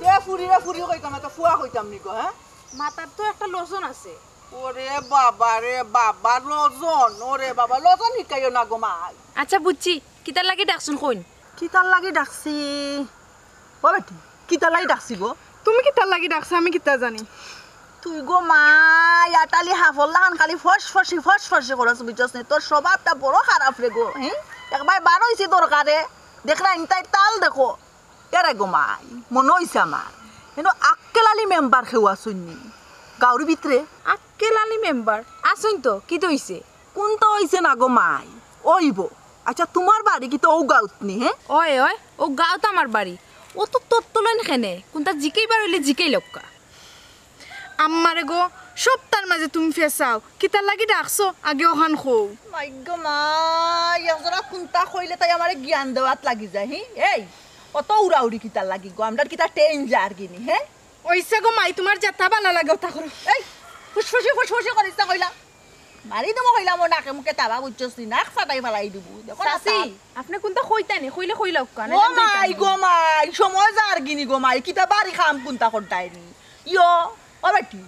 এ ফুরি রে ফুরি কইতাম না, তো ফুয়া কইতাম নি গো, হ্যাঁ? মাতার তো একটা লজন আছে। ওরে বাবা রে বাবা, লজন, ওরে বাবা, লজন হিকাইও না গো মাই। আচ্ছা বুঝছি, কিতার লাগি ডাকছইন কইন? কিতার লাগি ডাকছি? ও বেটি, কিতার লাগি ডাকছি গো? তুমি কিতার লাগি ডাকছো, আমি কিতা জানি? তুই গো মাই, আটালি হাফর লাখান খালি ফস ফসি, ফস ফসি করস, বুঝছস নি? তোর স্বভাবটা বড় খারাপ রে গো, হ্যাঁ? একবার বার অইছি দরকারে, দেখরা ইনতাই তাল দেখো। এরে গো মাই, মনো অইছে আমার। এনো আক্কেল আলী মেম্বার কেউ আছইন নি গাঁওর ভিতরে? আক্কেল আলী মেম্বার? আছইন তো, কিতা অইছে? কুন্তা অইছে না গো মাই, অইবো। আচ্ছা, তুমার বাড়ি কিতা অউ গাঁওত নি, হে? অয়, অয়, অউ গাঁওত আমার বাড়ি। অত তত্ত্ব লইন কেনে? কুন্তা জিকাইবার অইলে জিকাইলাউক্কা। আম্মারে গো, সপ্তার মাঝে তুমি ফেসাও, কিতার লাগি ডাকছো? আগে অখান কও। মাই গো মাই, একজরা কুন্তা কইলে তাই আমারে জ্ঞান দেওয়াত লাগি যায়, হি? এই, অত উড়াউড়ি কিতার লাগি গো? আমরার কিতা ট্রেন যার গিনি, হে? অইছে গো মাই, তুমার যেতা ভালা লাগে অতা করো। এই, ফুসফুসি ফুসফুসি করিস না কইলাম। মারি দিমু কইলাম, ও নাকে মুখে তাবা বুঝছস নি, নাক ফাটাই ফালাই দিমু। দেখো না চাচি, তাল। আপনে কুন্তা কইতা নি, কইলে কইলাউক্কা, ও নাইলে আমি মাই যাইতাম গো না। মাই, সময় যার গিনি গো মাই, কিতা বাড়ি কাম কুন্তা করতায় নি? ইয়ো, ও বেটি,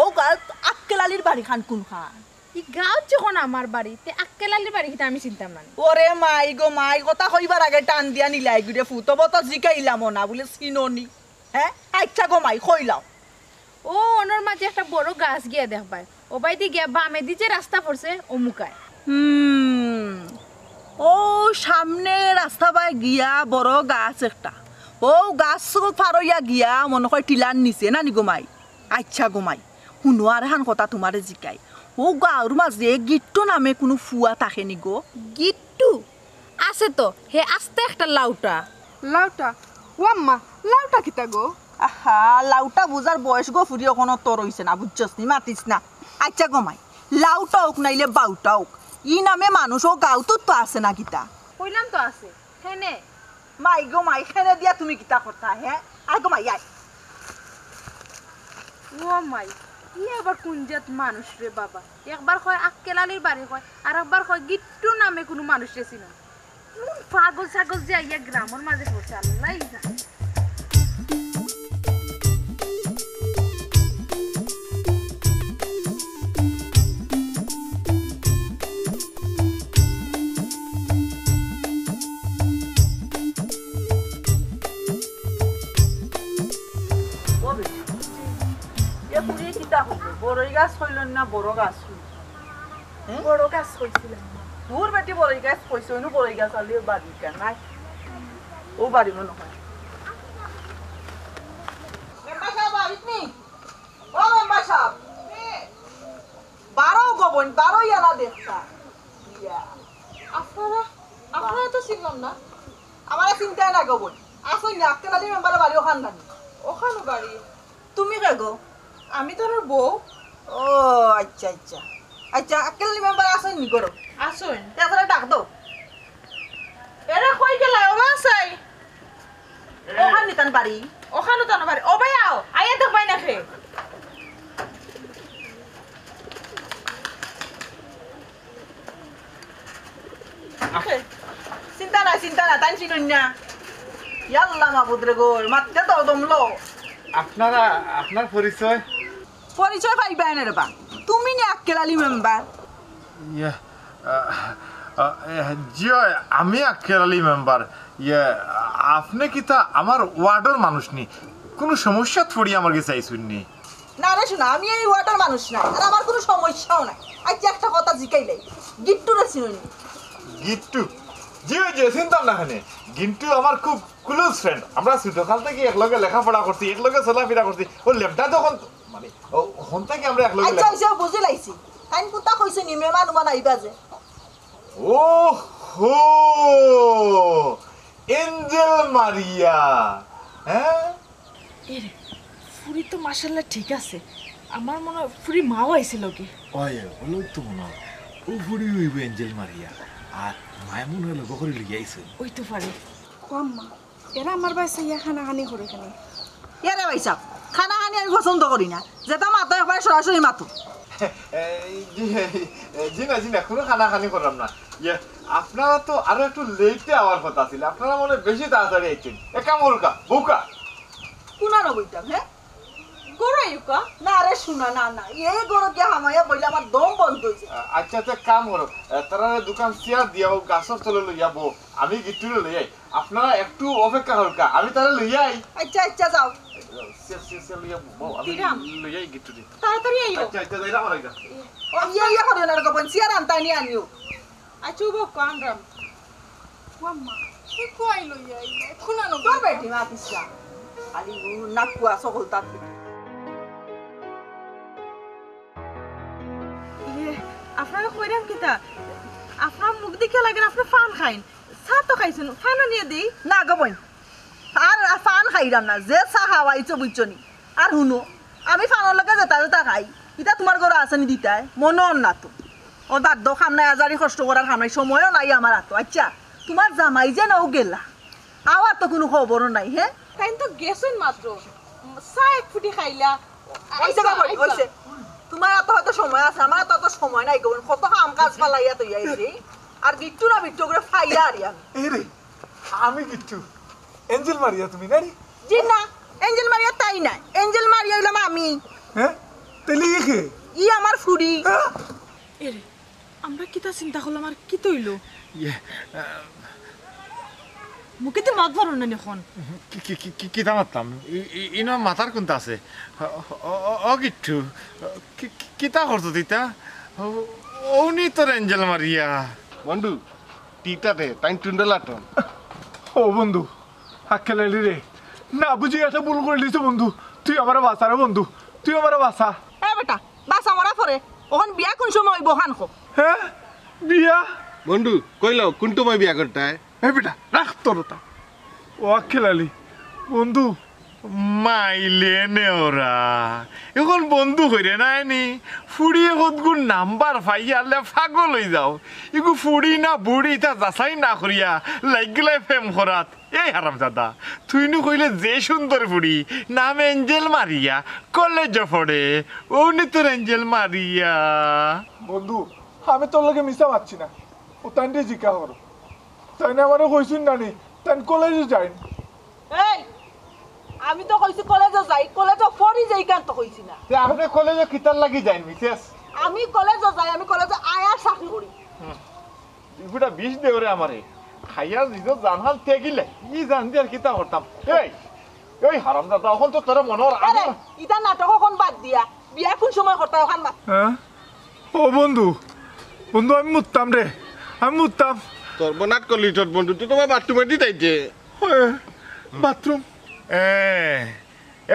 অউ গাঁওত আক্কেল আলীর বাড়িখান কুনখান? ই গাঁওত যখন আমার বাড়ি, তে আক্কেল আলীর বাড়ি কিতা আমি চিনতাম না নি? ওরে মাই গো মাই, কথা কইবার আগে টান দিয়া নিলাই গুরে ফুত, অবো তো জিকাইলামও না, বুলে চিনো নি? হে? আইচ্ছা গো মাই, কইলাও। অউ অনর মাঝে একটা বড় গাছ গিয়া দেখবায়। অউ বায়দি গিয়া বামেদি যে রাস্তা পড়ছে, অমুকায়। হুম, অউ সামনে রাস্তা বায় গিয়া বড় গাছ একটা। অউ গাছ ফারইয়া গিয়া মনো কয় টিলার নিচে, না নি গো মাই? আইচ্ছা গো মাই, হুনো আরহান কথা তুমারে জিকাই। অউ গাঁওর মাঝে গিট্টু নামে কুনু ফুয়া থাকে নি গো? গিট্টু? আছে তো, হে আস্তা একটা লাউটা। লাউটা? ও আম্মা, লাউটা কিতা গো? আহা, লাউটা বুঝার বয়স গো ফুরি অখনো তোর অইছে না, বুঝছস নি, মাতিস না। আইচ্ছা গো মাই, লাউটা অউক নাইলে বাউটা অউক, ই নামে মানুষ অউ গাঁওত তো আছে না কিতা? কইলাম তো আছে, কেনে? মাই গো মাই, কেনে দিয়া তুমি কিতা করতা, হে? আয় গো মাই, আয়। ও মাই, ই আবার কুন জাত মানুষ রে বাবা? একবার কয় আক্কেল আলীর বাড়ি কয়, আর একবার কয় গিট্টু নামে কুনু মানুষরে চিনো না। কুন পাগল ছাগল যে আইয়া গ্রামর মাঝে পড়ছে, আল্লায় জানে। ও বেটি, এ ফুরিয়ে কিতা কইলো? বড়ই গাছ কইলো না বড় গাছ কইলো? হুম? বড় গাছ কইছিলাম। দূর বেটি, বড়ই গাছ কইছে, অইনু বড়ই গাছ আলিও বাড়ি কা নাই। অউ বাড়ি মনো কয়। মেম্বার সাব, বাড়িত নি? ও মেম্বার সাব। বারো গো বইন, বারো ইয়ালা দেখতা। ইয়া। আপনারা, আপনারা তো চিনলাম না। আমারে চিনতায় না গো বইন। আছইন নি, আক্কেল আলী মেম্বারর বাড়ি অখান নানি? অখানো বাড়ি। তুমি কে গো? আমি তার বউ। ও, আইচ্ছা, আইচ্ছা। আইচ্ছা, আক্কেল আলী মেম্বার আছইন নি ঘরো? আছইন। তে তারে ডাক দেও। এরা কই গেলা? ও মা চাই। অখান নি তান বাড়ি। অখানো তান বাড়ি। ও ভাই আও, আইয়া দেখবায় না কে। চিন্তা নাই, চিন্তা নাই, তাইন চিনইন না। ইয়াল্লা মাবুদ রে গো, মাততে তো দমলো। আপনারা, আপনার পরিচয়? পরিচয় পাইবায় না রে বা। তুমি নি আক্কেল আলী মেম্বার? ইয়ে, আহ, আহ, জি অয়, আমি আক্কেল আলী মেম্বার। ইয়ে, আপনে কিতা আমার ওয়ার্ডর মানুষ নি? কুনু সমস্যাত পড়ি আমার গেছে আইছইন নি? না রে সোনা, আমি এই ওয়ার্ডর মানুষ নায়, আর আমার কুনু সমস্যাও নাই। আইচ্ছা, একটা কথা জিকাইলাই, গিট্টুরে চিনইন নি? গিট্টু? জি, জি, চিনতাম না কেনে। গিন্টু আমার খুব ক্লোজ ফ্রেন্ড। আমরা ছোটকাল থাকি একলগে লেখাপড়া করছি, একলগে চলাফেরা করছি। ও লেবটা যখন, মানে, ও, হন থাকি আমরা একলগে আচ্ছা, লেখা- আচ্ছা, বুঝি লাইছি। তাইন কুতা কইছে নি, মেহমান উমান আইবা যে। ও হো, এঞ্জেল মারিয়া, হ্যাঁ? এরে, ফুরি তো মাশাআল্লাহ ঠিক আছে। আমার মনে হয় ফুরি মাও আইছে লগে। ওই, ওই, ওই তো মনে হয়। ও ফুরি অইব এঞ্জেল মারিয়া। আর মায় মনে হয় লগে করে লইয়া আইছে। ওই তো পারে। ও আম্মা, এরা আমার বায় চাইয়া কানাকানি করে কেনে? এরে ভাইসাব, কানাকানি আমি পছন্দ করি না। যেটা মাতো একবারে সরাসরি মাতো। এই, জি, জি না, জি না, কোনো কানাকানি করলাম না। ইয়ে, আপনারা তো আরো একটু লেটে আওয়ার কথা ছিল, আপনারা মনে হয় বেশি তাড়াতাড়ি আইছেন। এক কাম করুকা, বউকা। কুনানো বইতাম, হ্যাঁ? গরো আইউকা? না রে, শুনা, না, না। এই গরো গিয়া হামাইয়া বইলে আমার দম বন্ধ হইছে। আ-, আচ্ছা, আচ্ছা, কাম করো। আ, তারারে দুখান চেয়ার দিয়া ও গাছর তলে লইয়া বও। আমি গিট্টুরে লই আই। আপনারা একটু অপেক্ষা করুকা। আমি তারে লই আই। আচ্ছা, আচ্ছা, যাও। চেয়ার, চেয়ার, চেয়ার লইয়া বও। আমি দিরাম। লই আই গিট্টুরে। তাড়াতাড়ি আইও। আচ্ছা, আচ্ছা, যাইরাম আর আইগা। ও, ইয়ে, ইয়ে করিও না রে গোপন। চেয়ার আনতায় নি আনিও। আচ্ছা, ও বউকা আনরাম। ও আম্মা, কি কই লইয়া আইলে? কুনানো তোর বেটি মা পিসা। খালি উ নাকুয়া সকল তার। ইয়ে, আপনারে কইরাম কিতা? আপনার মুখ দেখিয়া লাগের আপনে পান খাইন। চা তো খাইছইন, পান আনিয়া দেই। না গো বইন, আর পান খাইরাম না, যে চা খাওয়াইছো বুঝছো নি। আর হুনো, আমি পানর লগে যেতা যেতা খাই, ইতা তুমার ঘরো আছে নি দিতায়? মনো অর না তো। ও বাদ দেও, কাম নাই, আজারি কষ্ট করার কাম নাই, সময়ও নাই আমার আতো। আচ্ছা, তুমার জামাই যে নও গেলা, আওয়ার তো কুনু খবরও নাই, হে? তাইন তো গেছইন মাত্র, চা এক ফুটি খাইলা, অইছে গো বইন, অইছে। তুমার আতো হয়তো সময় আছে, আমার আতো অত সময় নাই গো বইন, কত কাম কাজ ফালাইয়া থইয়া আইছি। আর গিট্টু না বিট্টু করে ফাইয়া আরি আমি। এই রে, আমি গিট্টু। এঞ্জেল মারিয়া তুমি না রে? জি না, এঞ্জেল মারিয়া তাই না, এঞ্জেল মারিয়া অইলাম আমি। হ্যাঁ? তাইলে ই কে? ই আমার ফুরি। হ্যাঁ? এরে, আমরা কিতা চিন্তা করলাম আর কিতা অইলো? ইয়ে, আহ, মুখে তো মাত পারো না এখন। কি, কি, কি, কি, কিতা মাততাম? ই, ই, ইনো মাতার কুনতা আছে? ও, ও, ও, ও গিট্টু, কি, কি, কিতা করছো তিতা? ও, অউ নি তোর এঞ্জেল মারিয়া। বন্ধু, তিতা দে, তাই টুন্ডা লাটন। ও বন্ধু, আক্কেল আলী রে, না বুঝি একটা ভুল করি লিছো বন্ধু। তুই আমারে বাঁচা রে বন্ধু, তুই আমারে বাঁচা। এ বেটা, বাঁচা মরা পরে, অখন বিয়া কুন সময় অইবো খান কও। হ্যাঁ, বিয়া? বন্ধু, কইলাও, কুন সময় বিয়া করতায়? এ বেটা, রাখ তোর ওটা। ও আক্কেল আলী, বন্ধু। মাইলে নেওরা, এখন বন্ধু কইরে না এনি? ফুড়ি এগু নাম্বার পাইয়ালে পাগল অই যাও। ইগু ফুড়ি না বুড়ি, ইতা যাচাই না করিয়া লাগিলাই প্রেম করাত। এই হারামজাদা, তুই নু কইলে যে সুন্দর ফুড়ি, নাম এঞ্জেল মারিয়া, কলেজো পড়ে, অউ নি তোর এঞ্জেল মারিয়া। বন্ধু, আমি তোর লগে মিছা মাতছি না, ও তাইনরে জিকা করো। তাইন আমারে কইছইন না নি, তাইন কলেজো যাইন। এই, আমি তো কইছি কলেজো যাই, কলেজো পড়ি যাই, ইখান তো কইছি না। তে আপনে কলেজো কিতার লাগি যাইন, মিসেস? আমি কলেজো যাই, আমি কলেজো আয়া চাকরি করি। হুম। ইগুটা বিষ দেও রে আমারে। খাইয়া নিজর জানহান তেগিলে, ই জান দি আর কিতা করতাম। এই, এই হারামজাদা, অখন তো তোরে মনো অর, আমি আরে, ইতা নাটক অখন বাদ দিয়া, বিয়া কুন সময় করতায় অখান মাত। হ্যাঁ? ও বন্ধু, বন্ধু, আমি মুততাম রে, আমি মুততাম। তোর বনাত কলি তোর বন্ধু, তুই তোমার বাথরুমে দি তাইতে। এ, বাথরুম। এ,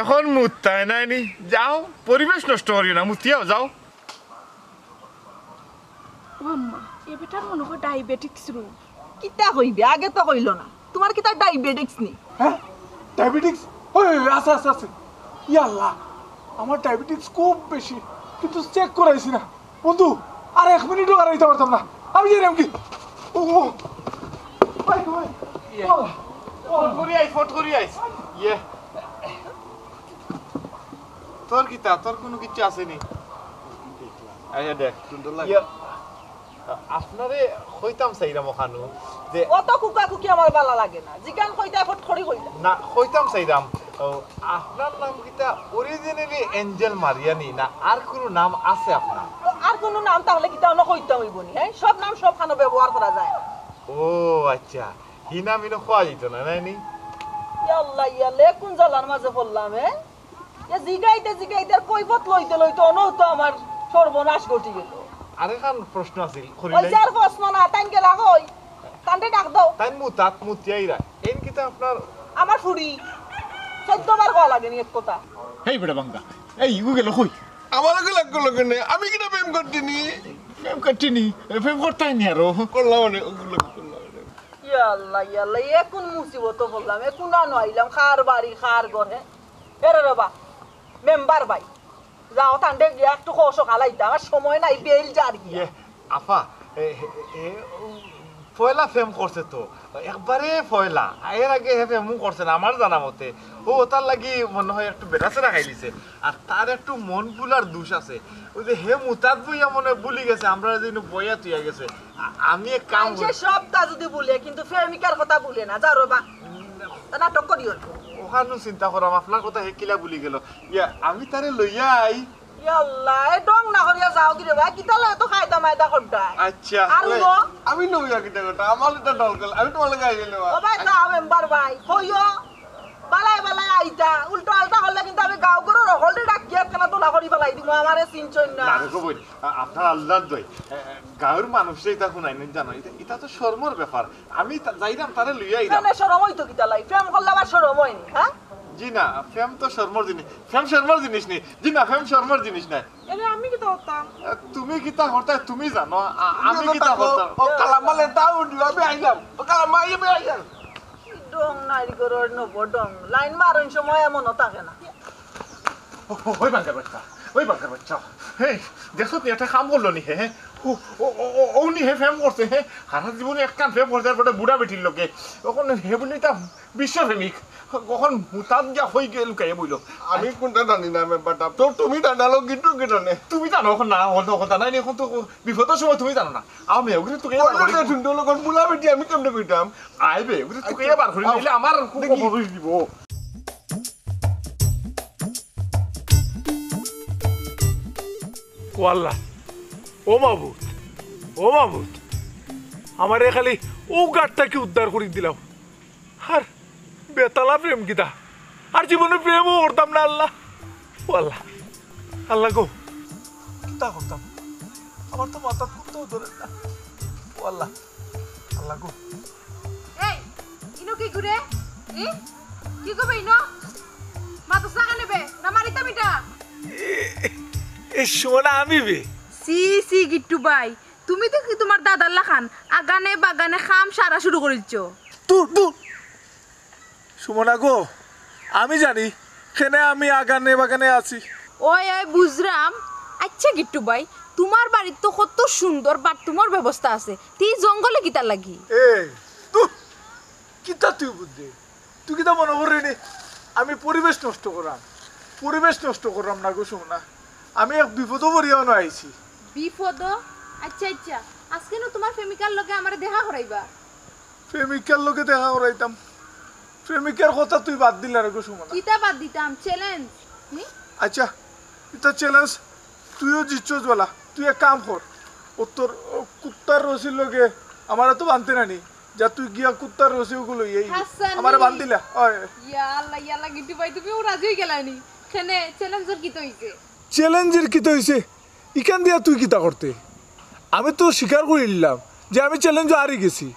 এখন মুততায় নায় নি? যাও, পরিবেশ নষ্ট করিও না, মুতিয়াও যাও। ও আম্মা, এ বেটার মনে হয় ডায়াবেটিক্স রোগ। কিতা কইবে, আগে তো কইলো না। তোমার কিতা ডায়াবেটিক্স নি? হ্যাঁ? ডায়াবেটিক্স? ওই, ওই, ওই, আছে, আছে, আছে। ইয়া আল্লাহ, আমার ডায়াবেটিক্স খুব বেশি, কিন্তু চেক করাইছি না। বন্ধু, আর এক মিনিটও দাঁড়াইতে পারতাম না। আমি যাইরাম কি? ও, ও। ভাই, ভাই। ইয়ে। ও, ও। ফট করি আইস, ফট করি আইস। ইয়ে। তোর কিতা? তোর কুনু কিচ্ছু আছে নি? আইয়া দেখ, সুন্দর লাগে। ইয়ে। আপনারে কইতাম চাইরাম অখানউ যে অত কুকাকুকি আমার ভালা লাগে না। যেখান কইতায় ফট করি কইলা। না, কইতাম চাইরাম, ও, আপনার নাম কিতা originally এঞ্জেল মারিয়া নি, না আর কুনু নাম আছে আপনার? তো আর কুনু নাম থাকলে কিতা অনো কইতাম অইবো নি, হ্যাঁ? সব নাম সব খানো ব্যবহার করা যায়। ও আচ্ছা, হি নাম ইনো কওয়া যাইতো না, নায় নি? ইয়া আল্লাহ, ইয়া আল্লাহ, এ কুন জ্বালার মাঝে পড়লাম, হ্যাঁ? এ জিগাইতে জিগাইতে আর কৈফত লইতে লইতে অনও তো আমার সর্বনাশ ঘটি গেল। আরেকখান প্রশ্ন আছিল, করি ওই নাই? যার প্রশ্ন না, তাইন গেলা কই? তানরে ডাক দেও। তাইন মুতাত মুতিয়াইরা। এইন কিতা আপনার? আমার ফুড়ি। চৌদ্দ বার কওয়া লাগেনি এক কথা। হেই বেটা বাঙ্গা, এই ইগু গেল কই? আমার লগে লাগলো কেনে? আমি কিতা প্রেম করছি নি? প্রেম করছি নি? এ, প্রেম করতায় নি আরো? করলাম অনে, ওগুলো করলাম অনে। ইয়া আল্লাহ, ইয়া আল্লাহ, এ কোন মুসিবতো পড়লাম, এ কোন আনো আইলাম, কার বাড়ি, কার ঘর, হে? এরে রে বা, মেম্বার ভাই, যাও তানরে গিয়া একটু কও সকাল আইতা, আমার সময় নাই, বেইল যার গিয়া। ইয়ে, আফা, এ, এ, এ, ও, পয়লা প্রেম করছে তো, একবারে পয়লা। এর আগে হে প্রেমও করছে না, আমার জানা মতে। ও, ওটার লাগি মনে হয় একটু বেড়াছেড়া খাইলিছে। আর তার একটু মন ভুলার দোষ আছে। ওই যে হে মুতাত বইয়া মনে হয় ভুলি গেছে, আমরা যেন বইয়া তুইয়া গেছে। আ-, আমি এক কাম মানষে করি। সবটা যদি ভুলে, কিন্তু প্রেমিকার কথা ভুলে না, যাও রে বা। তা নাটক করিও না। ওখানে চিন্তা করাম, আপনার কথা হে কিলা ভুলি গেল। ইয়া, আমি তারে লইয়া আই। ইয়াল্লা, এ ঢং না করিয়া যাওগি রে বা, কিতা লয় তো কায়দা মায়দা করতায়। আচ্ছা, আর ওই, হুনো? আমি নইয়া কিতা করতাম, আমার এটা দরকার, আমি তোমার লগে আইলে নেওয়া। ও ভাই, যাও মেম্বার ভাই, কইও, বালায় বালায় আইতা, উল্টা আল্টা করলে কিন্তু আমি গাঁও ঘরর হকলরে ডাকিয়া একখানা দোলা করি ফালাই দিমু, আমারে চিনছইন না। না রে গো বইন, আ-, আপনার আল্লাহর দোয়াই, এ, এ, গাঁওর মানুষরে ইতা হুনাইন জানো, ইতা, ইতা তো শরমর ব্যাপার। আমি তা-, যাইরাম, তারে লইয়া আইরাম। কেনে শরম অইতো কিতা লাগি? প্রেম করলে আবার শরম অয় নি, হ্যাঁ? জি না, প্রেম তো শরমর জিনিস। প্রেম শরমর জিনিস নি। জি না, প্রেম শরমর জিনিস নায়। এরে, আমি কিতা করতাম? এ, তুমি কিতা করতায় তুমি জানো, আ-, আমি কিতা করতাম? ও, কালামালে দাও, আমি আইলাম। ও, কালামা, আমি আইলাম। ঢং নাইর ঘরর নব ঢং। লাইন মারইন সময় এমনও থাকে না। ও, ও, ওই বাঙ্গার বাচ্চা, ওই বাঙ্গার বাচ্চা। এই, দেখছো তুই একটা কাম করলো নি, হে? ও, ও, ও, ও, ও নি হে প্রেম করছে, হে? সারা জীবনে একখান প্রেম করছে, তারপরে বুড়া বেটির লগে। অখন হে বুলি তা বিশ্বপ্রেমিক। অখন মুতাত গিয়া কই গিয়া লুকাইয়া বইলো। আমি কোনটা জানি না, মেম্বার সাব। তো তুমি জানালো কিন্তু কি জানে? তুমি জানো অখন না, অখন তো কথা নাই, অখন তো বিপদর সময় তুমি জানো না। আমি ওগুলো তোকে ওই লোকে সুন্দর লোক, বুলা বেটি, আমি কেমনে কইতাম? আইবে, ওগুলো তোকে আচ্ছা, বার করি আও। নিলে আমার খুব দেখি। অপদোষ দিব। ও আল্লাহ, ও মাবুদ, ও মাবুদ, আমারে খালি ও গাড় থাকি উদ্ধার করি দিলাও। আর বেতালা প্রেম কিতা? আর জীবনে প্রেমও করতাম না, আল্লাহ। ও আল্লাহ, আল্লাহ গো, কিতা করতাম? আমার তো মাথাত কুন্তাও ধরে না। ও আল্লাহ, আল্লাহ গো। এই, ইনো কি ঘুরে? ই? কি করবে ইনো? মাথা সাকা নেবে? না মারিতাম এটা? এ, এ, এ সময় না আমি বে। সি, সি, গিট্টু ভাই, তুমি তো কি তোমার দাদার লাখান আগানে বাগানে কাম সারা শুরু করিলছো। দূর, দূর। সুমনা গো, আমি জানি কেনে আমি আগানে বাগানে আছি। ওই, ওই, বুঝরাম। আচ্ছা গিট্টু ভাই, তোমার বাড়িত তো কত সুন্দর বাথরুমর ব্যবস্থা আছে, তে জঙ্গলে কিতার লাগি? এ, দূর, কিতা তুই বুঝলে? তুই কিতা মনে কররে নি আমি পরিবেশ নষ্ট করাম? পরিবেশ নষ্ট করাম না গো সুমনা, আমি এক বিপদো পড়িয়া অনো আইছি। বিপদো? আচ্ছা, আচ্ছা, আজকে নু তোমার প্রেমিকার লগে আমারে দেখা করাইবা? প্রেমিকার লগে দেখা করাইতাম? প্রেমিকার কথা তুই বাদ দিলা রে গো সুমনা। কিতা বাদ দিতাম? চ্যালেঞ্জ। হুম? আচ্ছা, ইতা চ্যালেঞ্জ তুইও জিতছস বালা। তুই এক কাম কর, ও তোর, ও কুত্তার রশির লগে আমারে তো বানতে নানি। যা তুই গিয়া কুত্তার রশি ওগুলো লইয়া আইবি। হাসানি। আমারে বান্ধিলা। ওই। ইয়া আল্লাহ, ইয়া আল্লাহ, গিট্টু ভাই, তুমিও রাজি অই গেলায় নি? কেনে, চ্যালেঞ্জর কিতা অইছে? চ্যালেঞ্জর কিতা অইছে? ইখান দিয়া তুই কিতা করতে? আমি তো স্বীকার করিলাম যে আমি চ্যালেঞ্জো হারি গেছি।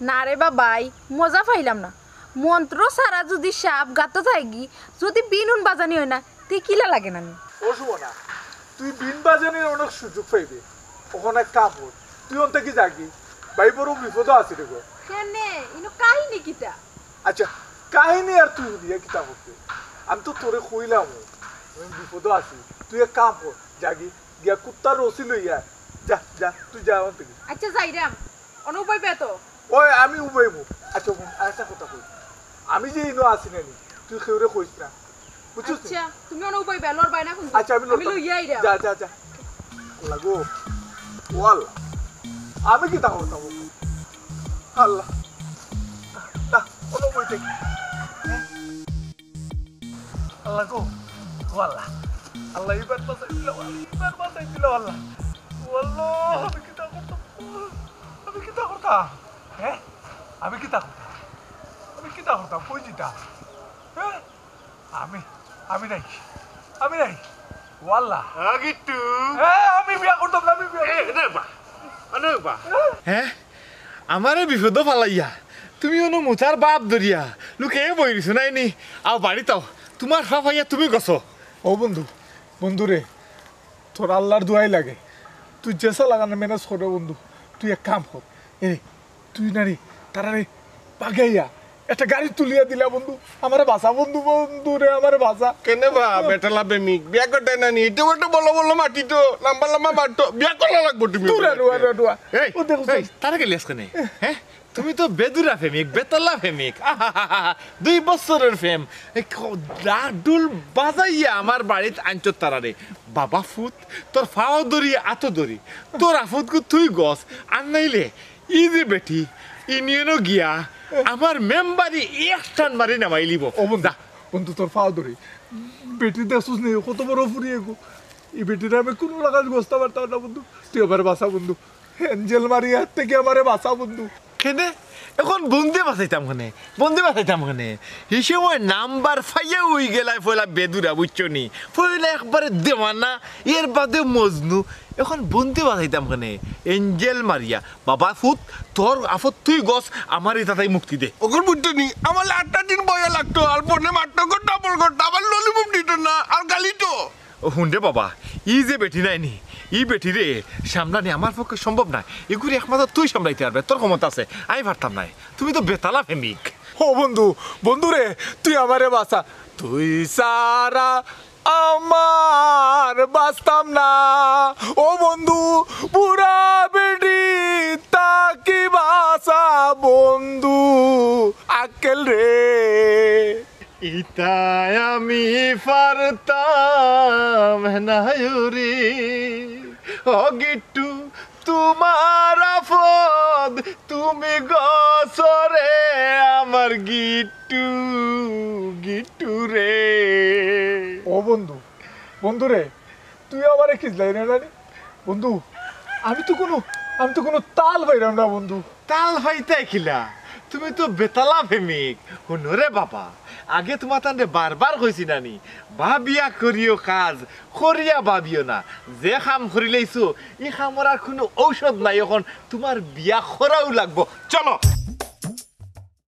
না রে বাবাই, মজা পাইলাম না। মন্ত্র ছাড়া যদি সাপ গাতো যায়গি, যদি বিন উন বাজানি অয় না, তে কিলা লাগে না নি? ও সুমনা, তুই বিন বাজানির অনেক সুযোগ পাইবে। অখন এক কাম কর, তুই অন থাকি যাগি। ভাই বড় বিপদো আছি রে গো। কেনে? ইনো কাহিনী কিতা? আচ্ছা, কাহিনী আর তুই হুনিয়া কিতা করতে? আমি তো তোরে কইলাম, আমি বিপদো আছি। তুই এক কাম কর, যাগি, গিয়া কুত্তার রশি লইয়া আয়। যা, যা, তুই যা অন থাকি। আচ্ছা, যাইরাম। অনো উবাইবে তো? ওই, আমি উবাইমু। আচ্ছা, হুন, আরেকটা কথা কই। আমি যে ইনো আছি না নি, তুই কেউরে কইস না। বুঝছস নি? আচ্ছা, তুমি অনো উবাইবে, লড়বায় না কিন্তু। আচ্ছা, আমি আমি লড়তাম। লইয়া আইরাম। যা, যা, যা। আল্লাহ গো। ও আল্লাহ। আমি কিতা করতাম? আল্লাহ। না, অনো বই থাকি। আল্লাহ গো, ও আল্লাহ, আল্লাহ, ইবার বাঁচাই দিলাও, আল্লাহ, ইবার বাঁচাই দিলাও, আল্লাহ। ও আল্লাহ, আমি কিতা করতাম? আমি কিতা করতাম? হ্যাঁ? আমি কিতা করতাম? আমি কিতা করতাম? কই যিতাম? হ্যাঁ? আমি, আমি নাই, আমি নাই। ও আল্লাহ। হ্যাঁ, গিট্টু। হ্যাঁ, আমি বিয়া করতাম না, আমি বিয়া এ, করতাম না। নে বা, আনে বা। হ্যাঁ? আমারে বিপদো ফালাইয়া তুমি অনো মুতার বাপ ধরিয়া লুকাইয়া বই রইছো নায়নি? আও বাড়িত আও, তুমার ফাফ আইয়া তুমি গছো। ও বন্ধু, বন্ধু রে, তোর আল্লার দোয়াই লাগে, তুই যেছা লাগান ম্যানেজ কর বন্ধু। তুই এক কাম কর, এ তুই নারে তারারে বাগাইয়া একটা গাড়ি তুলিয়া দিলা বন্ধু, আমারে বাঁচা বন্ধু, বন্ধু রে আমারে বাঁচা। কেনে বা বেটালা প্রেমিক, বিয়া করতে নানি, ইটো বেটো বলো বলো মাটি তো, লম্বা লম্বা মাঠ তো, বিয়া করা লাগবো তুমি। দূর আরো, আরো, আরো। এই, ও দেখো, এই, তারা গেলি আজকে নেই, হ্যাঁ? তুমি তো বেদুরা প্রেমিক, বেতালা প্রেমিক। আহাহাহা, দুই বছরের প্রেম। এই ক-, ঢাক ঢুল বাজাইয়া আমার বাড়িত আনছো তারারে। বাবা ফুত, তোর ফাও ধরি, আতো ধরি। তোর আফুতকু তুই গছ, আর নাইলে ই যে বেটি, ইউনিয়নো গিয়া আমার মেম্বারি এক টান মারি নামাইলিব। ও বন্ধু, যা। বন্ধু, তোর ফাও ধরি। বেটি দেখছস নি, কত বড় ফুরি এগো। ই বেটিরে আমি কুনু লাখান গছতা পারতাম না বন্ধু। তুই আমারে বাঁচা বন্ধু। এঞ্জেল মারিয়া থাকি আমারে বাঁচা বন্ধু। কেনে? এখন বন্ধে বাঁচাইতাম কেনে? বন্ধে বাঁচাইতাম কেনে? হি সময় নাম্বার ফাইয়া অই গেলায় পয়লা বেদুরা, বুঝছো নি? পয়লা একবারে দেওয়ানা, এর বাদে মজনু। এখন বন্ধে বাঁচাইতাম কেনে? এঞ্জেল মারিয়া, বাবা ফুত, তোর আফত তুই গছ, আমার ইতা তাই মুক্তি দে। অখন বুঝছো নি? আমার আটটা দিন বয়া লাগতো, আর ফোনে মারতো গো, ডাবল গো, আবার ললিপপ দিত না, আর গালি তো। ও হুন রে বাবা, ই যে বেটি নায়নি, ই বেটিরে সামলানি আমার পক্ষে সম্ভব নায়। ইগুরে একমাত্র তুই সামলাইতে পারবে, তোর ক্ষমতা আছে, আমি পারতাম নায়। তুমি তো বেতালা প্রেমিক। ও বন্ধু, বন্ধু রে, তুই আমারে বাঁচা। তুই সারা আমার বাঁচতাম না। ও বন্ধু, বুড়া বেটি তাকি বাঁচা বন্ধু, আক্কেল রে। ইতায় আমি পারতাম না রে। ও গিট্টু, তুমার আফত তুমি গছরে, আমার গিট্টু, গিট্টু রে। ও বন্ধু, বন্ধু রে, তুই আমারে খিজলাই না জানি? বন্ধু, আমি তো কুনু, আমি তো কুনু তাল পাইরাম না বন্ধু। তাল পাইতায় কিলা? তুমি তো বেতালা প্রেমিক। হুনো রে বাবা, আগে তুমার তানরে বারবার কইছি নানি, ভাবিয়া করিও কাজ, করিয়া ভাবিও না। যে কাম করিলাইছো, ই কামর আর কুনু ঔষধ নাই। এখন তুমার বিয়া করাউ লাগবো। চলো।